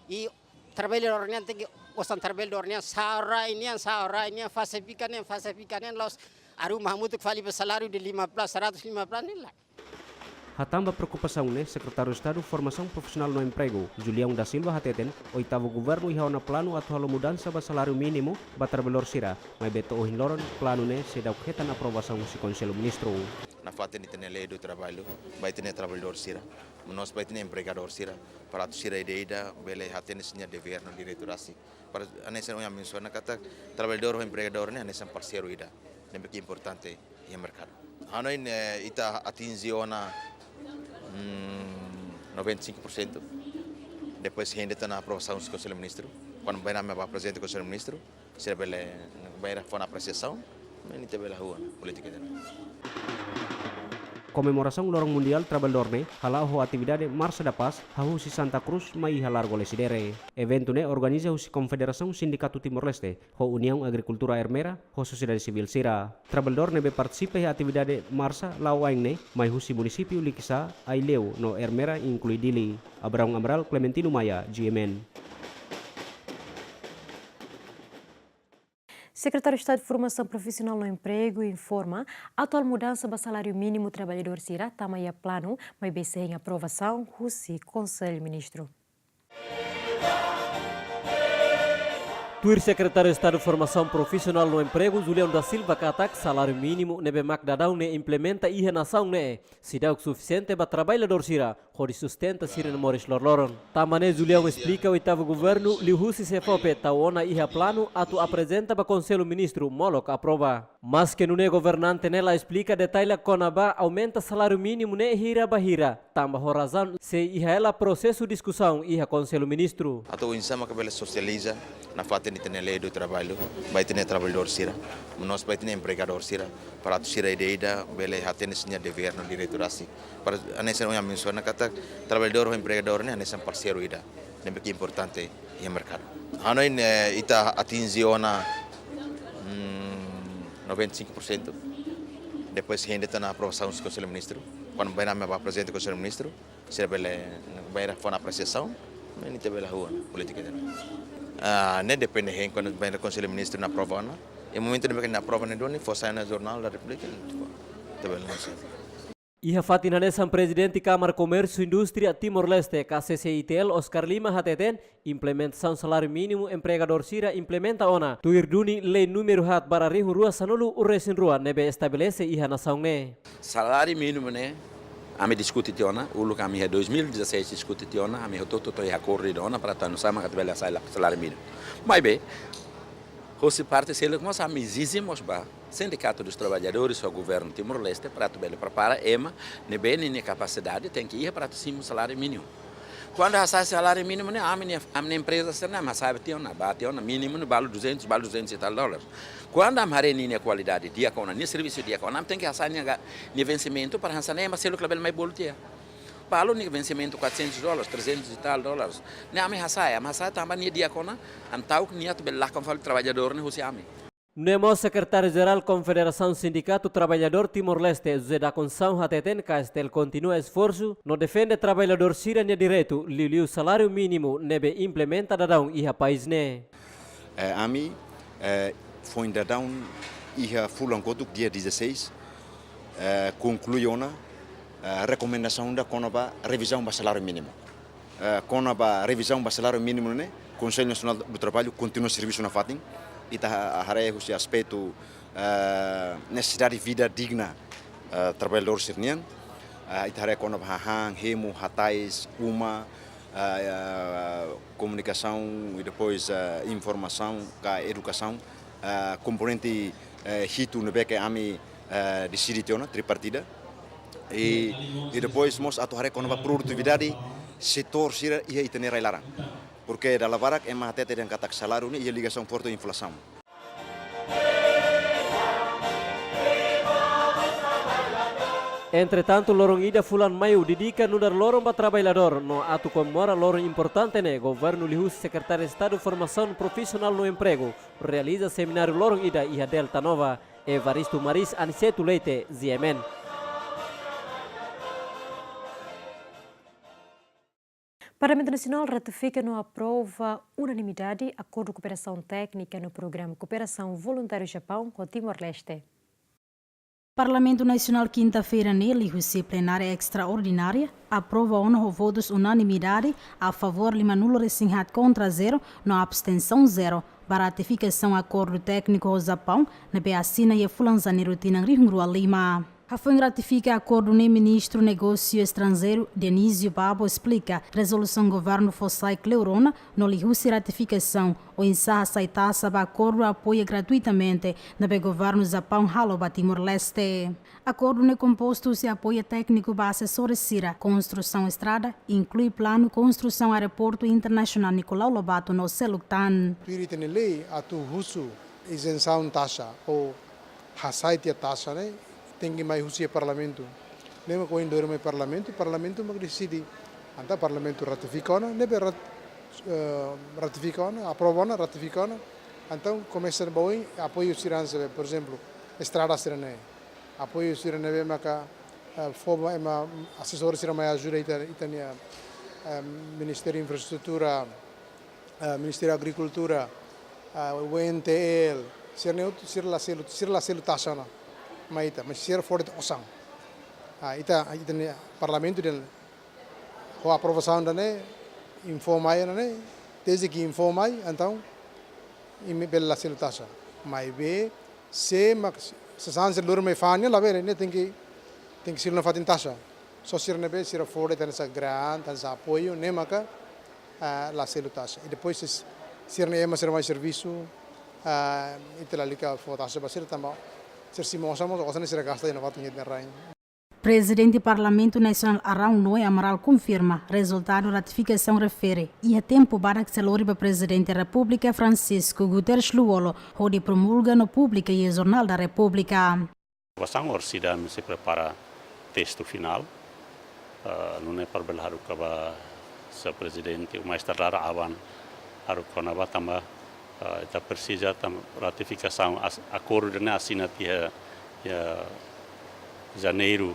I traballadór nian tenke osan traballadór nian, sa'e rai nian, sa'e rai nian, fase bikan nian, fase bikan nian, la'ós haruka hamutuk fali ba saláriu de lima belas, seratus lima belas ne'e lae. Hatán ba preokupasaun ne'e, Sekretáriu Estadu Formasaun Profisionál no Empregu, Julião da Silva hateten, oitavu governu iha ona planu atu halo mudansa ba saláriu mínimu ba traballadór sira, maibé to'o ohin loron planu ne'e seidauk hetan aprovasaun husi Konsellu Ministru. Nafatin ita-nia lei do trabalho ba ita-nia traballadór sira, no mós ba ita-nia empregadór sira, para atu sira ida-idak bele hatene sira-nia devér no direitu rasik. Para hanesan ohin ami menciona katak traballadór ho empregadór ne'e hanesan parseiru ida, ne'ebé ke importante iha merkadu. Hanoin, eh, ita atinje ona, mm, noventa e cinco por cento. Depois, ainda está na aprovação do Conselho de Ministro. Kuandu bainhira ami bá aprezenta Konsellu Ministru, sira bele, bainhira fó ona apresiasaun, ami ita bele hahú ona polítika ida-ne'e. Komemorasaun Loron Mundiál Trabalhadór ne'e hala'o ho atividade Marcha da Paz, hahú husi Santa Cruz mai iha Largo Lecidere. Eventu ne'e organiza husi Konfederasaun Sindikatu Timor-Leste ho Uniaun Agrikultura Ermera ho sosiedade sivíl sira. Trabalhadór ne'ebé partisipa iha atividade marsa la'o ain ne'e mai husi munisípiu Likisá, Aileu no Ermera inklui Dili. Abraão Amaral, Clementino Maia, G M N. Sekretáriu Estadu Formasaun Profisionál no Empregu informa, atuál mudansa ba saláriu mínimu trabalhadór sira tama iha planu, maibé sein aprovasaun husi Konsellu Ministru. Tuir Sekretáriu Estadu Formasaun Profisionál no Empregu, Julião da Silva, katak saláriu mínimu ne'ebé mak daudaun ne'e implementa iha nasaun ne'e seidauk sufisiente ba trabalhadór sira hodi sustenta sira-nia moris loroloron. Tanba ne'e Julião esplika oitavu governu liuhusi SEFOPE tau ona iha planu atu aprezenta ba Konsellu Ministru molok aprova. Maske nune'e governante ne'e la esplika detalle kona-ba aumenta saláriu mínimu ne'e hira ba hira, tanba ho razaun sei iha hela prosesu diskusaun iha Konsellu Ministru. Atu oinsá maka bele sosializa nafatin ita-nia lei do trabalho ba ita-nia trabalhadór sira, no mós ba ita-nia empregadór sira, para atu sira ida-ida bele hatene sira-nia devér no direitu rasik. Para hanesan ohin ami menciona katak trabalhadór ho empregadór ne'e hanesan parseiru ida ne'ebé ke importante iha merkadu. Hanoin, eh, ita atinje ona, mm, noventa e cinco por cento. Depois ainda está na aprovação do Conselho Ministru. Kuandu bainhira ami bá aprezenta Konsellu Ministru, sira bele, bainhira fó ona apresiasaun, ami ita bele hahú ona polítika ida-ne'e. Ah, ne'e depende hein kuandu bainhira Konsellu Ministru nia aprova ona. I momentu ne'ebé nia aprova ne'e duni, fó sai iha Jornál da Repúblika, ita bele lansa. Iha fatin hanesan, Prezidente Kámara Komérsiu Indústria Timor-Leste, K C C I T L, Oscar Lima hateten, implementasaun saláriu mínimu empregadór sira implementa ona tuir duni lei númeru haat barra rihun rua sanulu-resin-rua ne'ebé estabelese iha nasaun ne'e. Saláriu mínimu ne'e ami diskute tiha ona, uluk ami iha dois mil e dezasseis diskute tiha ona, ami hotu-hotu to'o iha akordu ida ona para atu oinsá mak atu bele hasai la-, saláriu mínimu. Maibé, hosi parte seluk mós ami ezije mós ba Sindicato dos Trabalhadores ho governu Timor-Leste para atu bele prepara ema ne'ebé ninia kapasidade tenke iha para atu simu saláriu mínimu. Kuandu hasai saláriu mínimu ne'e, ami-nia, ami-nia empreza sira-ne'e, ami hasai tiha ona, bá tiha ona, mínimu ne'e balu duzentos, balu duzentos e tal dólares. Kuandu ami haree ninia kualidade di'ak ona, nia servisu di'ak ona, ami tenke hasai nia ga-, nia vensimentu para hanesan ne'e ema seluk labele mai bolu tiha. Balu nia vensimentu quatrocentos dólares, trezentos e tal dólares. Ne'e ami hasai, ami hasai tanba nia di'ak ona, entaun nia atu bele lakon fali trabalhadór ne'e husi ami. Nune'e mós Sekretáriu-Jerál Konfederasaun Sindikatu Trabalhadór Timor-Leste, José da Conceição, hateten K S T L kontinua esforsu no defende trabalhadór sira-nia direitu, liuliu saláriu mínimu ne'ebé implementa daudaun iha país ne'e. Eh, ami, eh, foin daudaun iha fulan kotuk, dia dezasseis, eh, konklui ona, eh, rekomendasaun ida kona-ba revizaun ba saláriu mínimu. Eh, kona-ba revizaun ba saláriu mínimu ne'e, Konsellu Nasionál do Trabalho kontinua servisu nafatin. Ita ha-, haree husi aspetu, eh, nesesidade vida digna, eh, trabalhadór sira-nian. Eh, ita haree kona-ba hahán, hemu, hatais, uma, eh, eh, komunikasaun i depois, eh, informasaun ka edukasaun, eh, komponente, eh, hitu ne'ebé ke ami, eh, deside tiha ona, tripartida. I, i depois mós atu haree kona-ba produtividade setór sira iha ita-nia rai-laran. Porke dala barak ema hatete dehan katak saláriu ne'e iha ligasaun forte ho inflasaun. Entretantu, loron ida fulan Maiu dedika nu'udar loron ba trabalhadór, no atu komemora loron importante ne'e, governu liuhusi Sekretáriu Estadu Formasaun Profisionál no Empregu realiza semináriu loron ida iha Delta Nova. Evaristo Maris, Aniceto Leite, G M N. Parlamentu Nasionál ratifika no aprova unanimidade Akordu Kooperasaun Téknika no Programa Kooperasaun Voluntáriu Japaun ho Timor-Leste. Parlamentu Nasionál kinta-feira ne'e, liuhusi plenária estraordinária, aprova ona ho votus unanimidade, a favór limanulu-resin-haat, kontra zero, no abstensaun zero, ba ratifikasaun akordu tékniku ho Japaun, ne'ebé asina iha fulan Janeiru tinan rihun rua lima. Hafoin ratifika akordu ne'e, Ministru Negósiu Estranjeiru Dionísio Babo esplika rezolusaun governu fó sai kleur ona, no liuhusi ratifikasaun, oinsá hasai taxa ba akordu apoia gratuitamente ne'ebé governu Japaun halo ba Timor-Leste. Akordu ne'e kompostu husi apoiu tékniku ba asesores sira, konstrusaun estrada, inklui planu konstrusaun aeroportu internasionál Nicolau Lobato no seluk tan. Tuir ita-nia lei, atu husu izensaun taxa ou hasai tiha taxa ne'e, tenke mai husu iha Parlamentu. Ne'e mak ohin lori mai Parlamentu, Parlamentu mak deside. Entaun Parlamentu ratifika ona, ne'ebé rat-, eh, ratifika ona, aprova ona, ratifika ona. Entaun komesa ba oin, apoiu sira hanesan, por ezemplu, estrada sira-ne'e. Apoiu sira ne'ebé maka, eh, fó ba ema asesór sira mai ajuda ita, ita-nia, eh, Ministériu Infraestrutura, eh, Ministériu Agrikultura, eh, U N T L, sira-ne'e hotu, sira la selu, sira la selu taxa ona mai ita, mas sira fó de'it osan. Ah, ita, ita-nia Parlamentu dehan ho aprovasaun ida-ne'e, informa ona ne'e, desde que informa, entaun, imi bele la selu taxa. Maibé, se mak, se sasán sira lori mai fa'an ne'e labele, ne'e tenke, tenke selu nafatin taxa. Só sira ne'ebé, sira fó de'it hanesan grant, hanesan apoiu, ne'e maka, ah, la selu taxa. I depois, se sira-ne'e ema sira mai servisu, ah, ita lalika fó taxa ba sira tanba, sira simu osan mós, osan ne'e sira gasta iha nafatin iha ita-nia rain. Prezidente Parlamentu Nasionál Arão Noé Amaral konfirma rezultadu ratifikasaun refere iha tempu badak sei lori ba Prezidente Repúblika Francisco Guterres Lú-Olo hodi promulga no publika iha Jornál da Repúblika. Aprovasaun orsida ami sei prepara testu finál. Ah, nune'e para bele haruka ba Señór Prezidente, o mais tardar aban haruka ona ba tanba, ah, ita presiza tanba ratifikasaun as-, akordu ne'e asina tiha, iha Janeiru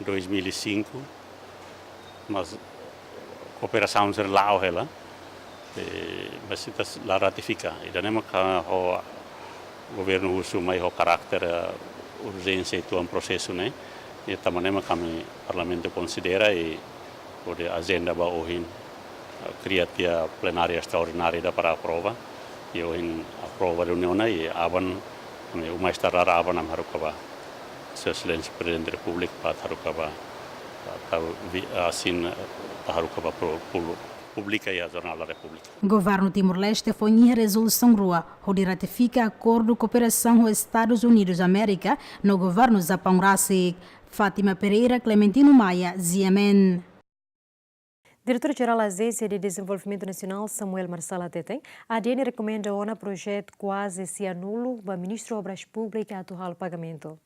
dois mil e cinco, mas kooperasaun sira la'o hela, eh, mas ita la ratifika. Ida-ne'e maka ho governu husu mai ho karáter, eh, urjénsia uitoan prosesu ne'e. I tanba ne'e maka ami Parlamentu konsidera i hodi ajenda ba ohin, eh, kria tiha plenária estraordinária ida para aprova. I ohin aprova reuniaun ona i aban, ami o mais tardar aban ami haruka ba Sua Exelénsia Prezidente Repúblika para haruka ba, ah, ta vi-, asin, ah, ta haruka ba pro-, pul-, publika iha Jornál da Repúblika. Governu Timor-Leste foin iha rezolusaun rua hodi ratifika akordu kooperasaun ho Estadus Unidus Amérika no governu Japaun rasik. Fátima Pereira, Clementino Maia, G M N. Diretór Jerál Ajénsia de Dezenvolvimentu Nasionál, Samuel Marçal hateten, A D N rekomenda ona projetu kuaze sei anula ba Ministru Obras Públikas atu halo pagamentu.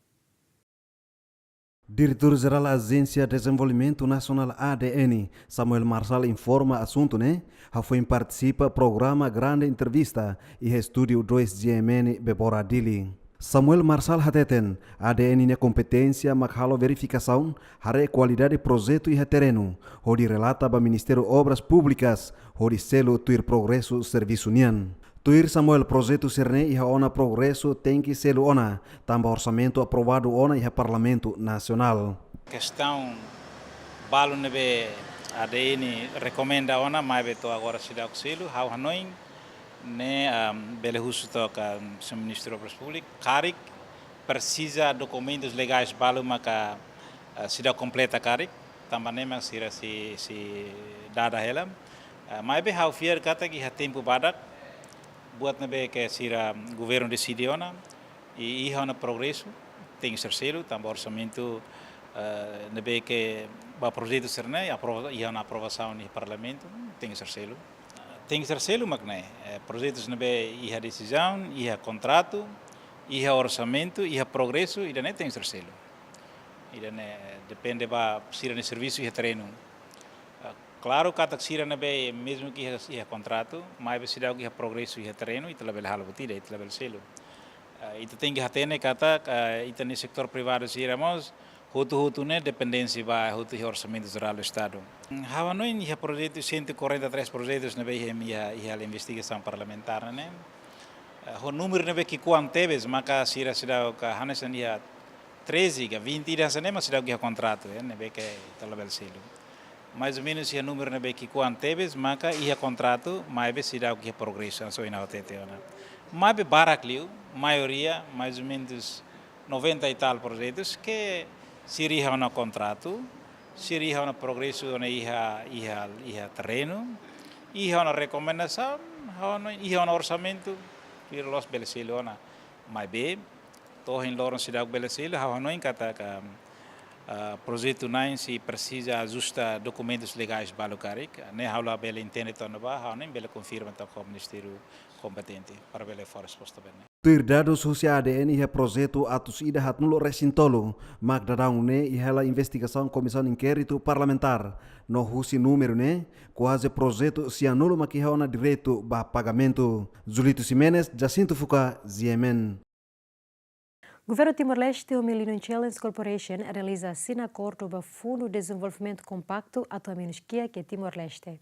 Diretór Jerál Ajénsia Dezenvolvimentu Nasionál, A D N, Samuel Marçal informa asuntu ne'e hafoin partisipa programa Grande Entrevista iha estúdiu dois G M N Bebora Dili. Samuel Marçal hateten, A D N nia kompeténsia mak halo verifikasaun, haree kualidade projetu iha terrenu, hodi relata ba Ministériu Obras Públikas, hodi selu tuir progresu servisu nian. Tuir Samuel, projetu sira-ne'e iha ona progresu tenke selu ona, tanba orsamentu aprovadu ona iha Parlamentu Nasionál. Kestaun balu ne'ebé A D N rekomenda ona, maibé to'o agora seidauk selu, ha'u hanoin ne'e, am, bele husu to'o Señór Ministru Obras Públikas, karik presiza dokumentus legais balu maka, ah, seidauk kompleta karik, tanba ne'e mak sira sei, sei dada hela. Ah, maibé ha'u fiar katak iha tempu badak, buat ne'ebé ke sira governu deside ona, i iha ona progresu, tenke ser selu, tanba orsamentu, eh, ne'ebé ke ba projetu sira-ne'e, aprova-, iha ona aprovasaun iha Parlamentu, tenke ser selu. Tenke ser selu mak ne'e, eh, projetus ne'ebé iha desizaun, iha kontratu, iha orsamentu, iha progresu, ida-ne'e tenke ser selu. Ida-ne'e depende ba sira-nia servisu iha terrenu. Ah, klaru katak sira ne'ebé mezmu ke iha, iha kontratu, maibé seidauk iha progresu iha terrenu, ita labele halo buat ida, ita labele selu. Ah, ita tenke hatene katak, ah, ita-nia setór privadu sira mós, hotu-hotu ne'e dependénsia ba hotu iha Orsamentu Jerál do Estadu. Ha'u hanoin iha projetu cento e quarenta e três projetus ne'ebé iha, iha, iha investigasaun parlamentár ne'e. Eh, ho númeru ne'ebé ki'ikoan tebes, maka sira seidauk hanesan iha treze ka vinte ida hanesan ne'e mak seidauk iha kontratu, eh, ne'ebé ke ita labele selu. Mais ou menus iha númeru ne'ebé ki'ikoan tebes, maka iha kontratu, maibé seidauk iha progresu, hanesan ohin ha'u hatete ona. Maibé barak liu, maioria, mais ou menus noventa e tal projetus ke sira iha ona kontratu, sira iha ona progresu ona iha, iha, iha terrenu, iha ona rekomendasaun, iha ona, iha ona orsamentu, sira loos bele selu ona. Maibé, to'o ohin loron seidauk bele selu, ha'u hanoin katak, ah, projetu na'in sei presiza ajusta dokumentus legais balu karik, ne'e ha'u labele entende to'o ne'ebá, ha'u hanoin bele konfirma to'o ho ministériu kompetente, para bele fó resposta ba ne'e. Tuir dadus husi A D N iha projetu atus ida haatnulu resin tolu, mak daudaun ne'e iha hela investigasaun komisaun inkéritu parlamentár, no husi númeru ne'e, kuaze projetu sianulu mak iha ona direitu ba pagamentu. Julito Ximenes, Jacinto Fuca, G M N. Governu Timor-Leste ho Millennium Challenge Corporation realiza asina akordu ba Fundu Dezenvolvimentu Kompaktu atu hamenus kiak iha Timor-Leste.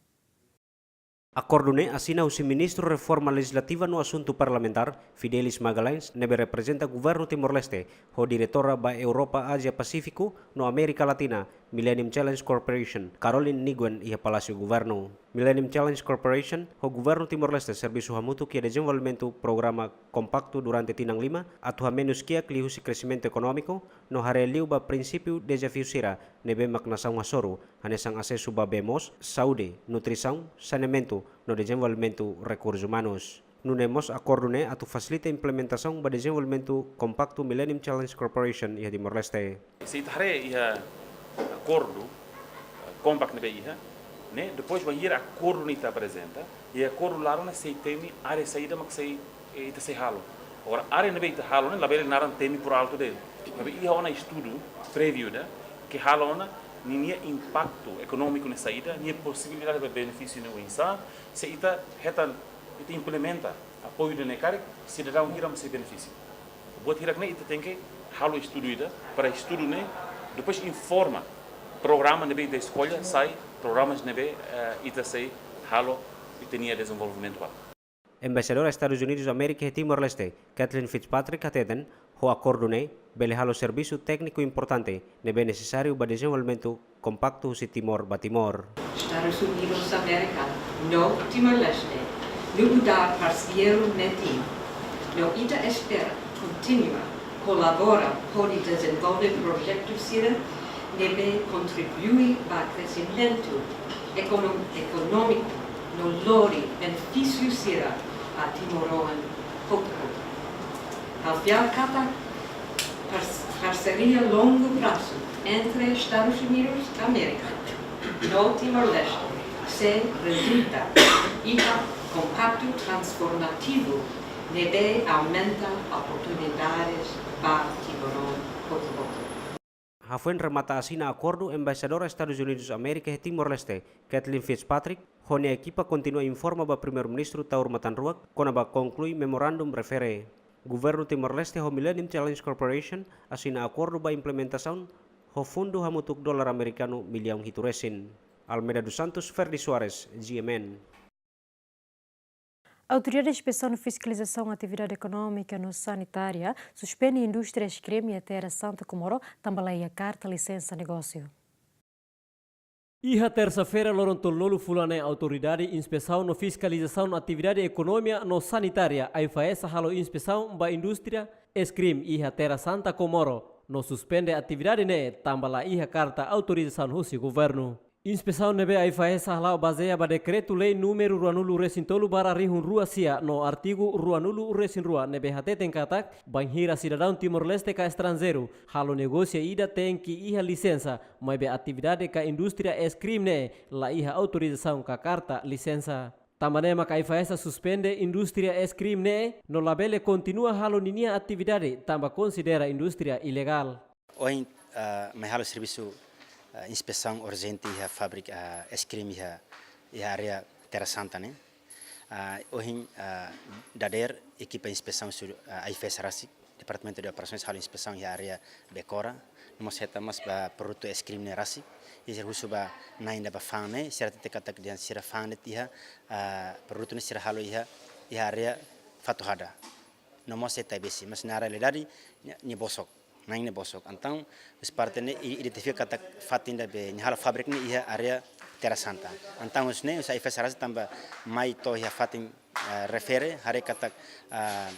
Akordu ne'e asina husi Ministru Reforma Lejizlativa no Asuntu Parlamentár, Fidelis Magalhães, ne'ebé reprezenta Governu Timor-Leste, ho Diretora ba Europa, Ázia Pasífiku no Amérika Latina, Millennium Challenge Corporation, Caroline Nguyen, iha Palásiu Governu. Millennium Challenge Corporation ho Governu Timor-Leste servisu hamutuk iha dezenvolvimentu programa kompaktu durante tinan lima, atu hamenus kiak liuhusi kresimentu ekonómiku, no haree liu ba prinsípiu dezafiu sira ne'ebé mak nasaun hasoru, hanesan asesu ba bee moos, saúde, nutrisaun, saneamentu, no dezenvolvimentu rekursus umanus. Nune'e mós akordu ne'e atu fasilita implementasaun ba dezenvolvimentu kompaktu Millennium Challenge Corporation iha Timor-Leste. Se ita haree iha akordu, eh, kompaktu ne'ebé iha, ne'e, depois bainhira akordu ne'e ita aprezenta, iha akordu laran ne'e sei temi área saida mak sei, eh, ita sei halo. Agora, área ne'ebé ita halo ne'e labele naran temi por alto de'it. Maibé iha ona estudu préviu ida, ke halo ona ninia impaktu ekonómiku ne'e saida, nia posibilidade ba benefísiu ne'e oinsá, se ita hetan, ita implementa apoiu ida-ne'e karik, sidadaun hira mak sei benefisia. Buat hirak ne'e ita tenke halo estudu ida, para estudu ne'e depois informa programa ne'ebé ita eskolla, sai programas ne'ebé, eh, ita sei halo ita-nia dezenvolvimentu ba. Embaixadora Estadus Unidus Amérika iha Timor-Leste, Kathleen Fitzpatrick, hateten, ho akordu ne'e bele halo servisu tékniku importante ne'ebé nesesáriu ba dezenvolvimentu kompaktu husi Timor ba Timor. Estadus Unidus Amérika no Timor-Leste nu'udar parseiru netik, no ita espera kontinua kolabora hodi dezenvolve projetu sira ne'ebé kontribui ba kresimentu ekonom-, ekonómiku no lori benefísiu sira ba timoroan hotu-hotu. Ha'u fiar katak pars-, parseria longu prazu entre Estadus Unidus Amérika no Timor-Leste sei rezulta iha kompaktu transformativu ne'ebé aumenta oportunidades ba timoroan hotu-hotu. Hafoin remata asina akordu, Embaixadora Estadus Unidus Amérika iha Timor-Leste, Kathleen Fitzpatrick, ho nia ekipa kontinua informa ba Primeiru-Ministru Taur Matan Ruak kona-ba konklui memorandum refere. Governu Timor-Leste ho Millennium Challenge Corporation asina akordu ba implementasaun ho fundu hamutuk dolar amerikanu millaun hitu resin. Almeida dos Santos, Ferdi Soares, G M N. Autoridade Inspesaun no Fiskalizasaun Atividade Ekonómika no Sanitária suspende indústria ice cream iha Terra Santa Comoro, tanba la iha karta lisensa negósiu. Iha tersa-feira, loron tolunulu fulan ne'e, Autoridade Inspesaun no Fiskalizasaun Atividade Ekonomia no Sanitária, AIFAESA, halo inspesaun ba indústria ice cream iha Terra Santa Comoro, no suspende atividade ne'e tanba la iha karta autorizasaun husi governu. Inspesaun ne'ebé AIFAESA hala'o bazeia ba Dekretu-Lei númeru ruanulu resin tolu barra rihun rua sia no artigu ruanulu resin rua ne'ebé hateten katak, bainhira sidadaun Timor-Leste ka estranjeiru halo negósiu ida tenke iha lisensa, maibé atividade ka indústria ice cream ne'e la iha autorizasaun ka karta lisensa. Tanba ne'e mak AIFAESA suspende indústria ice cream ne'e, no labele kontinua halo ninia atividade tanba konsidera indústria ilegál. Ohin, ah, mai halo servisu, ah, inspesaun urjente iha fábrika, ah, ice cream iha, iha área Terra Santa ne'e. Ah, ohin, ah, dadeer ekipa inspesaun su, ah, AIFAESA rasik, Departamentu de Operasoens, halo inspesaun iha área Becora. No mós hetan mós ba produtu ice cream ne'e rasik. I sira husu ba na'in ida ba fa'an ne'e, sira hatete katak dehan sira fa'an ne'e iha, ah, produtu ne'e sira halo iha, iha área Fatuhada. No mós iha Taibesi, mas na realidade nia, nia bosok, na'in ne'e bosok. Entaun, husi parte ne'e i-, identifika katak fatin ida be nia halo fábrika ne'e iha área Terra Santa. Entaun, husi ne'e, husi AIFAESA rasik tanba mai to'o iha fatin, eh, refere, haree katak, ah,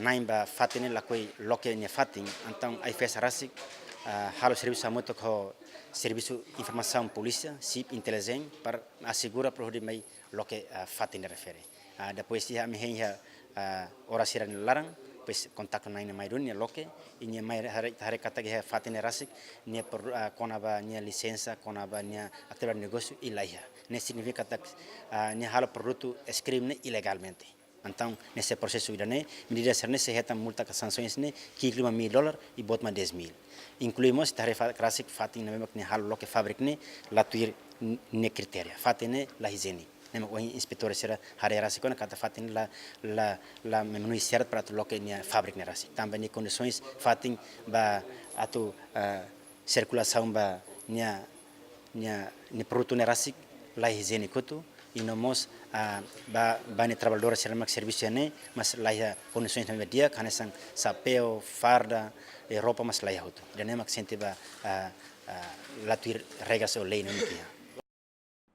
na'in ba fatin ne'e lakohi loke nia fatin. Entaun, AIFAESA rasik, ah, halo servisu hamutuk ho servisu informasaun polísia, SIP, intelijen, para asegura para hodi mai loke, ah, fatin ne'e refere. Ah, depois iha ami hein iha, ah, oras sira-ne'e laran, depois kontaktu na'in ne'e mai duni, nia loke, i nia mai haree, haree katak iha fatin ne'e rasik, nia pro-, ah, kona-ba nia lisensa, kona-ba nia atividade negósiu, i la iha. Ne'e signifika katak, ah, nia halo produtu ice cream ne'e ilegalmente. Entaun, ne'e sei prosesu ida-ne'e, medida sira-ne'e sei hetan multa ka sansoens ne'e, ki'ik lima mil dólar i boot mak dez mil. Inklui mós ita haree fa-, rasik fatin ne'ebé mak nia halo loke fábrika ne'e, la tuir n-, nia kritéria. Fatin ne'e la ijiéniku. Ne'e mak ohin inspetór sira haree rasik ona katak fatin la, la, la memenuhi syarat para atu loke nia fábrika ne'e rasik. Tanba nia kondisoens fatin ba atu, ah, sirkulasaun ba nia, nia, nia produtu ne'e rasik la ijiéniku hotu, i no mós, ah, ba, ba nia traballadór sira mak servisu iha ne'e, mas la iha kondisoens ne'ebé di'ak, hanesan xapeu, farda, i roupa mas la iha hotu. Ida-ne'e mak sente ba, ah, ah, la tuir regras ou lei ne'ebé mak iha.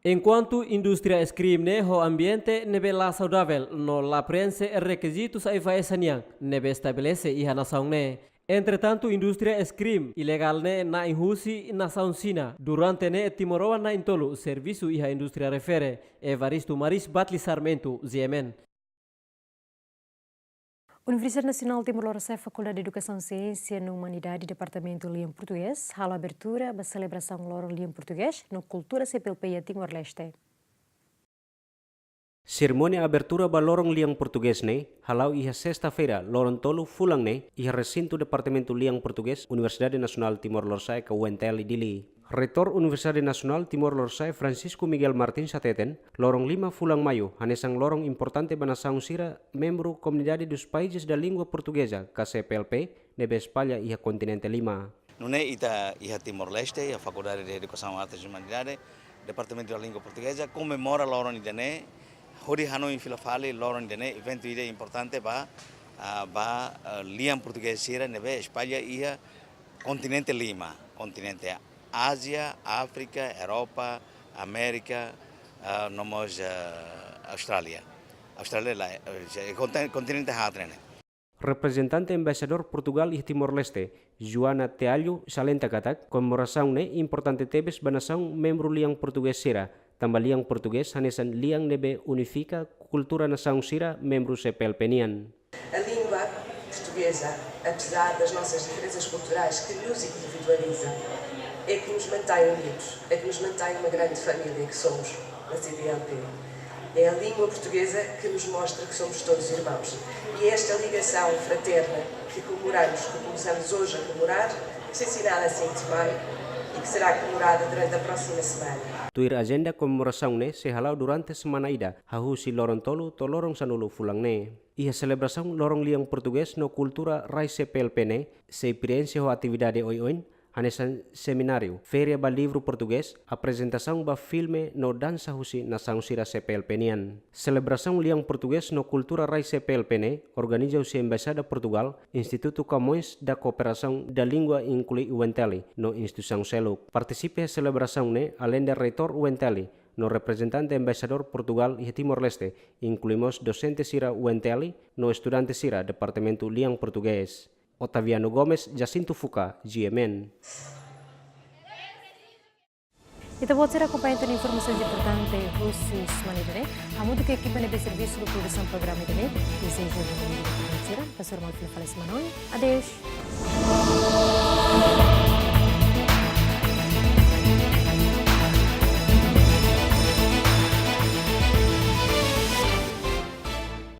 Enkuantu indústria es krim ne'e ho ambiente ne'ebé la saudavel no la preenxe rekizitus AIFAESA nian ne'ebé estabelese iha nasaun ne'e. Entretantu, indústria es krim ilegál ne'e na'in husi nasaun Xina. Durante ne'e timoroan na'in-tolu servisu iha indústria refere. Evaristo Maris, Batli Sarmento, G M N. Universidade Nasionál Timor Lorosa'e, Fakuldade Edukasaun Siénsia no Umanidade, Departamentu Lian Portugés, halo abertura ba selebrasaun Loron Lian Portugés no Kultura C P L P iha Timor-Leste. Serimónia abertura ba Loron Lian Portugés ne'e hala'o iha sesta-feira, loron tolu fulan ne'e, iha resintu Departamentu Lian Portugés, Universidade Nasionál Timor Lorosa'e ka U N T L Dili. Reitór Universidade Nasionál Timor Lorosa'e, Francisco Miguel Martins, hateten, loron lima fulan Maiu hanesan loron importante ba nasaun sira membru Comunidade dos Países da Língua Portuguesa, ka C P L P, ne'ebé espalla iha kontinente lima. Nune'e ita iha Timor-Leste, iha Fakuldade de Edukasaun, Artes i Umanidade, Departamentu da Língua Portugeza, komemora loron ida-ne'e, hodi hanoin fila fali loron ida-ne'e, eventu ida importante ba, ah, ba, ah, lian portugés sira ne'ebé espalla iha kontinente lima, kontinente Ázia, Áfrika, Europa, Amérika, ah, no mós, ah, Austrália. Austrália la, eh, kontin-, kontinente haat ne'e. Reprezentante Embaixadór Portugál iha Timor-Leste, Joana Tealho, salienta katak, komemorasaun ne'e importante tebes ba nasaun membru lian portugés sira, tanba lian portugés hanesan lian ne'ebé unifika kultura nasaun sira membru C P L P nian. A língua portuguesa, apesar das nossas diferenças culturais que nos individualizam, é que nos mantém unidos, é que nos mantém uma grande família que somos na C P L P. É a língua portuguesa que nos mostra que somos todos irmãos. E é esta ligação fraterna que comemoramos, que começamos hoje a comemorar, que se assinala a cinco de maio e que será comemorada durante a próxima semana. Tuir ajenda, komemorasaun ne'e sei hala'o durante semana ida, hahú husi loron tolu to'o loron sanulu fulan ne'e. Iha selebrasaun Loron Lian Portugés no Kultura Rai C P L P ne'e, sei preenxe ho atividade oioin, hanesan semináriu, feria ba livru portugés, aprezentasaun ba filme no dansa husi nasaun sira C P L P nian. Selebrasaun Lian Portugés no Kultura Rai C P L P ne'e organiza husi Embaixada Portugál, Instituto Camões da Cooperação da Língua, inklui U N T L no instituisaun seluk. Partisipa iha selebrasaun ne'e, aleinde Reitór U N T L no reprezentante Embaixadór Portugál iha Timor-Leste, inklui mós dosente sira U N T L no estudante sira Departamentu Lian Portugés. Otaviano Gomes, Jacinto Fuca, G M N. Ita-boot sira akompaña tiha ona informasaun importante husi semana ida-ne'e. Hamutuk ho ekipa ne'ebé servisu ba produsaun programa ida-ne'e, dezeja ba ita-boot sira, pasar mal fila fali semana oin. Adeus.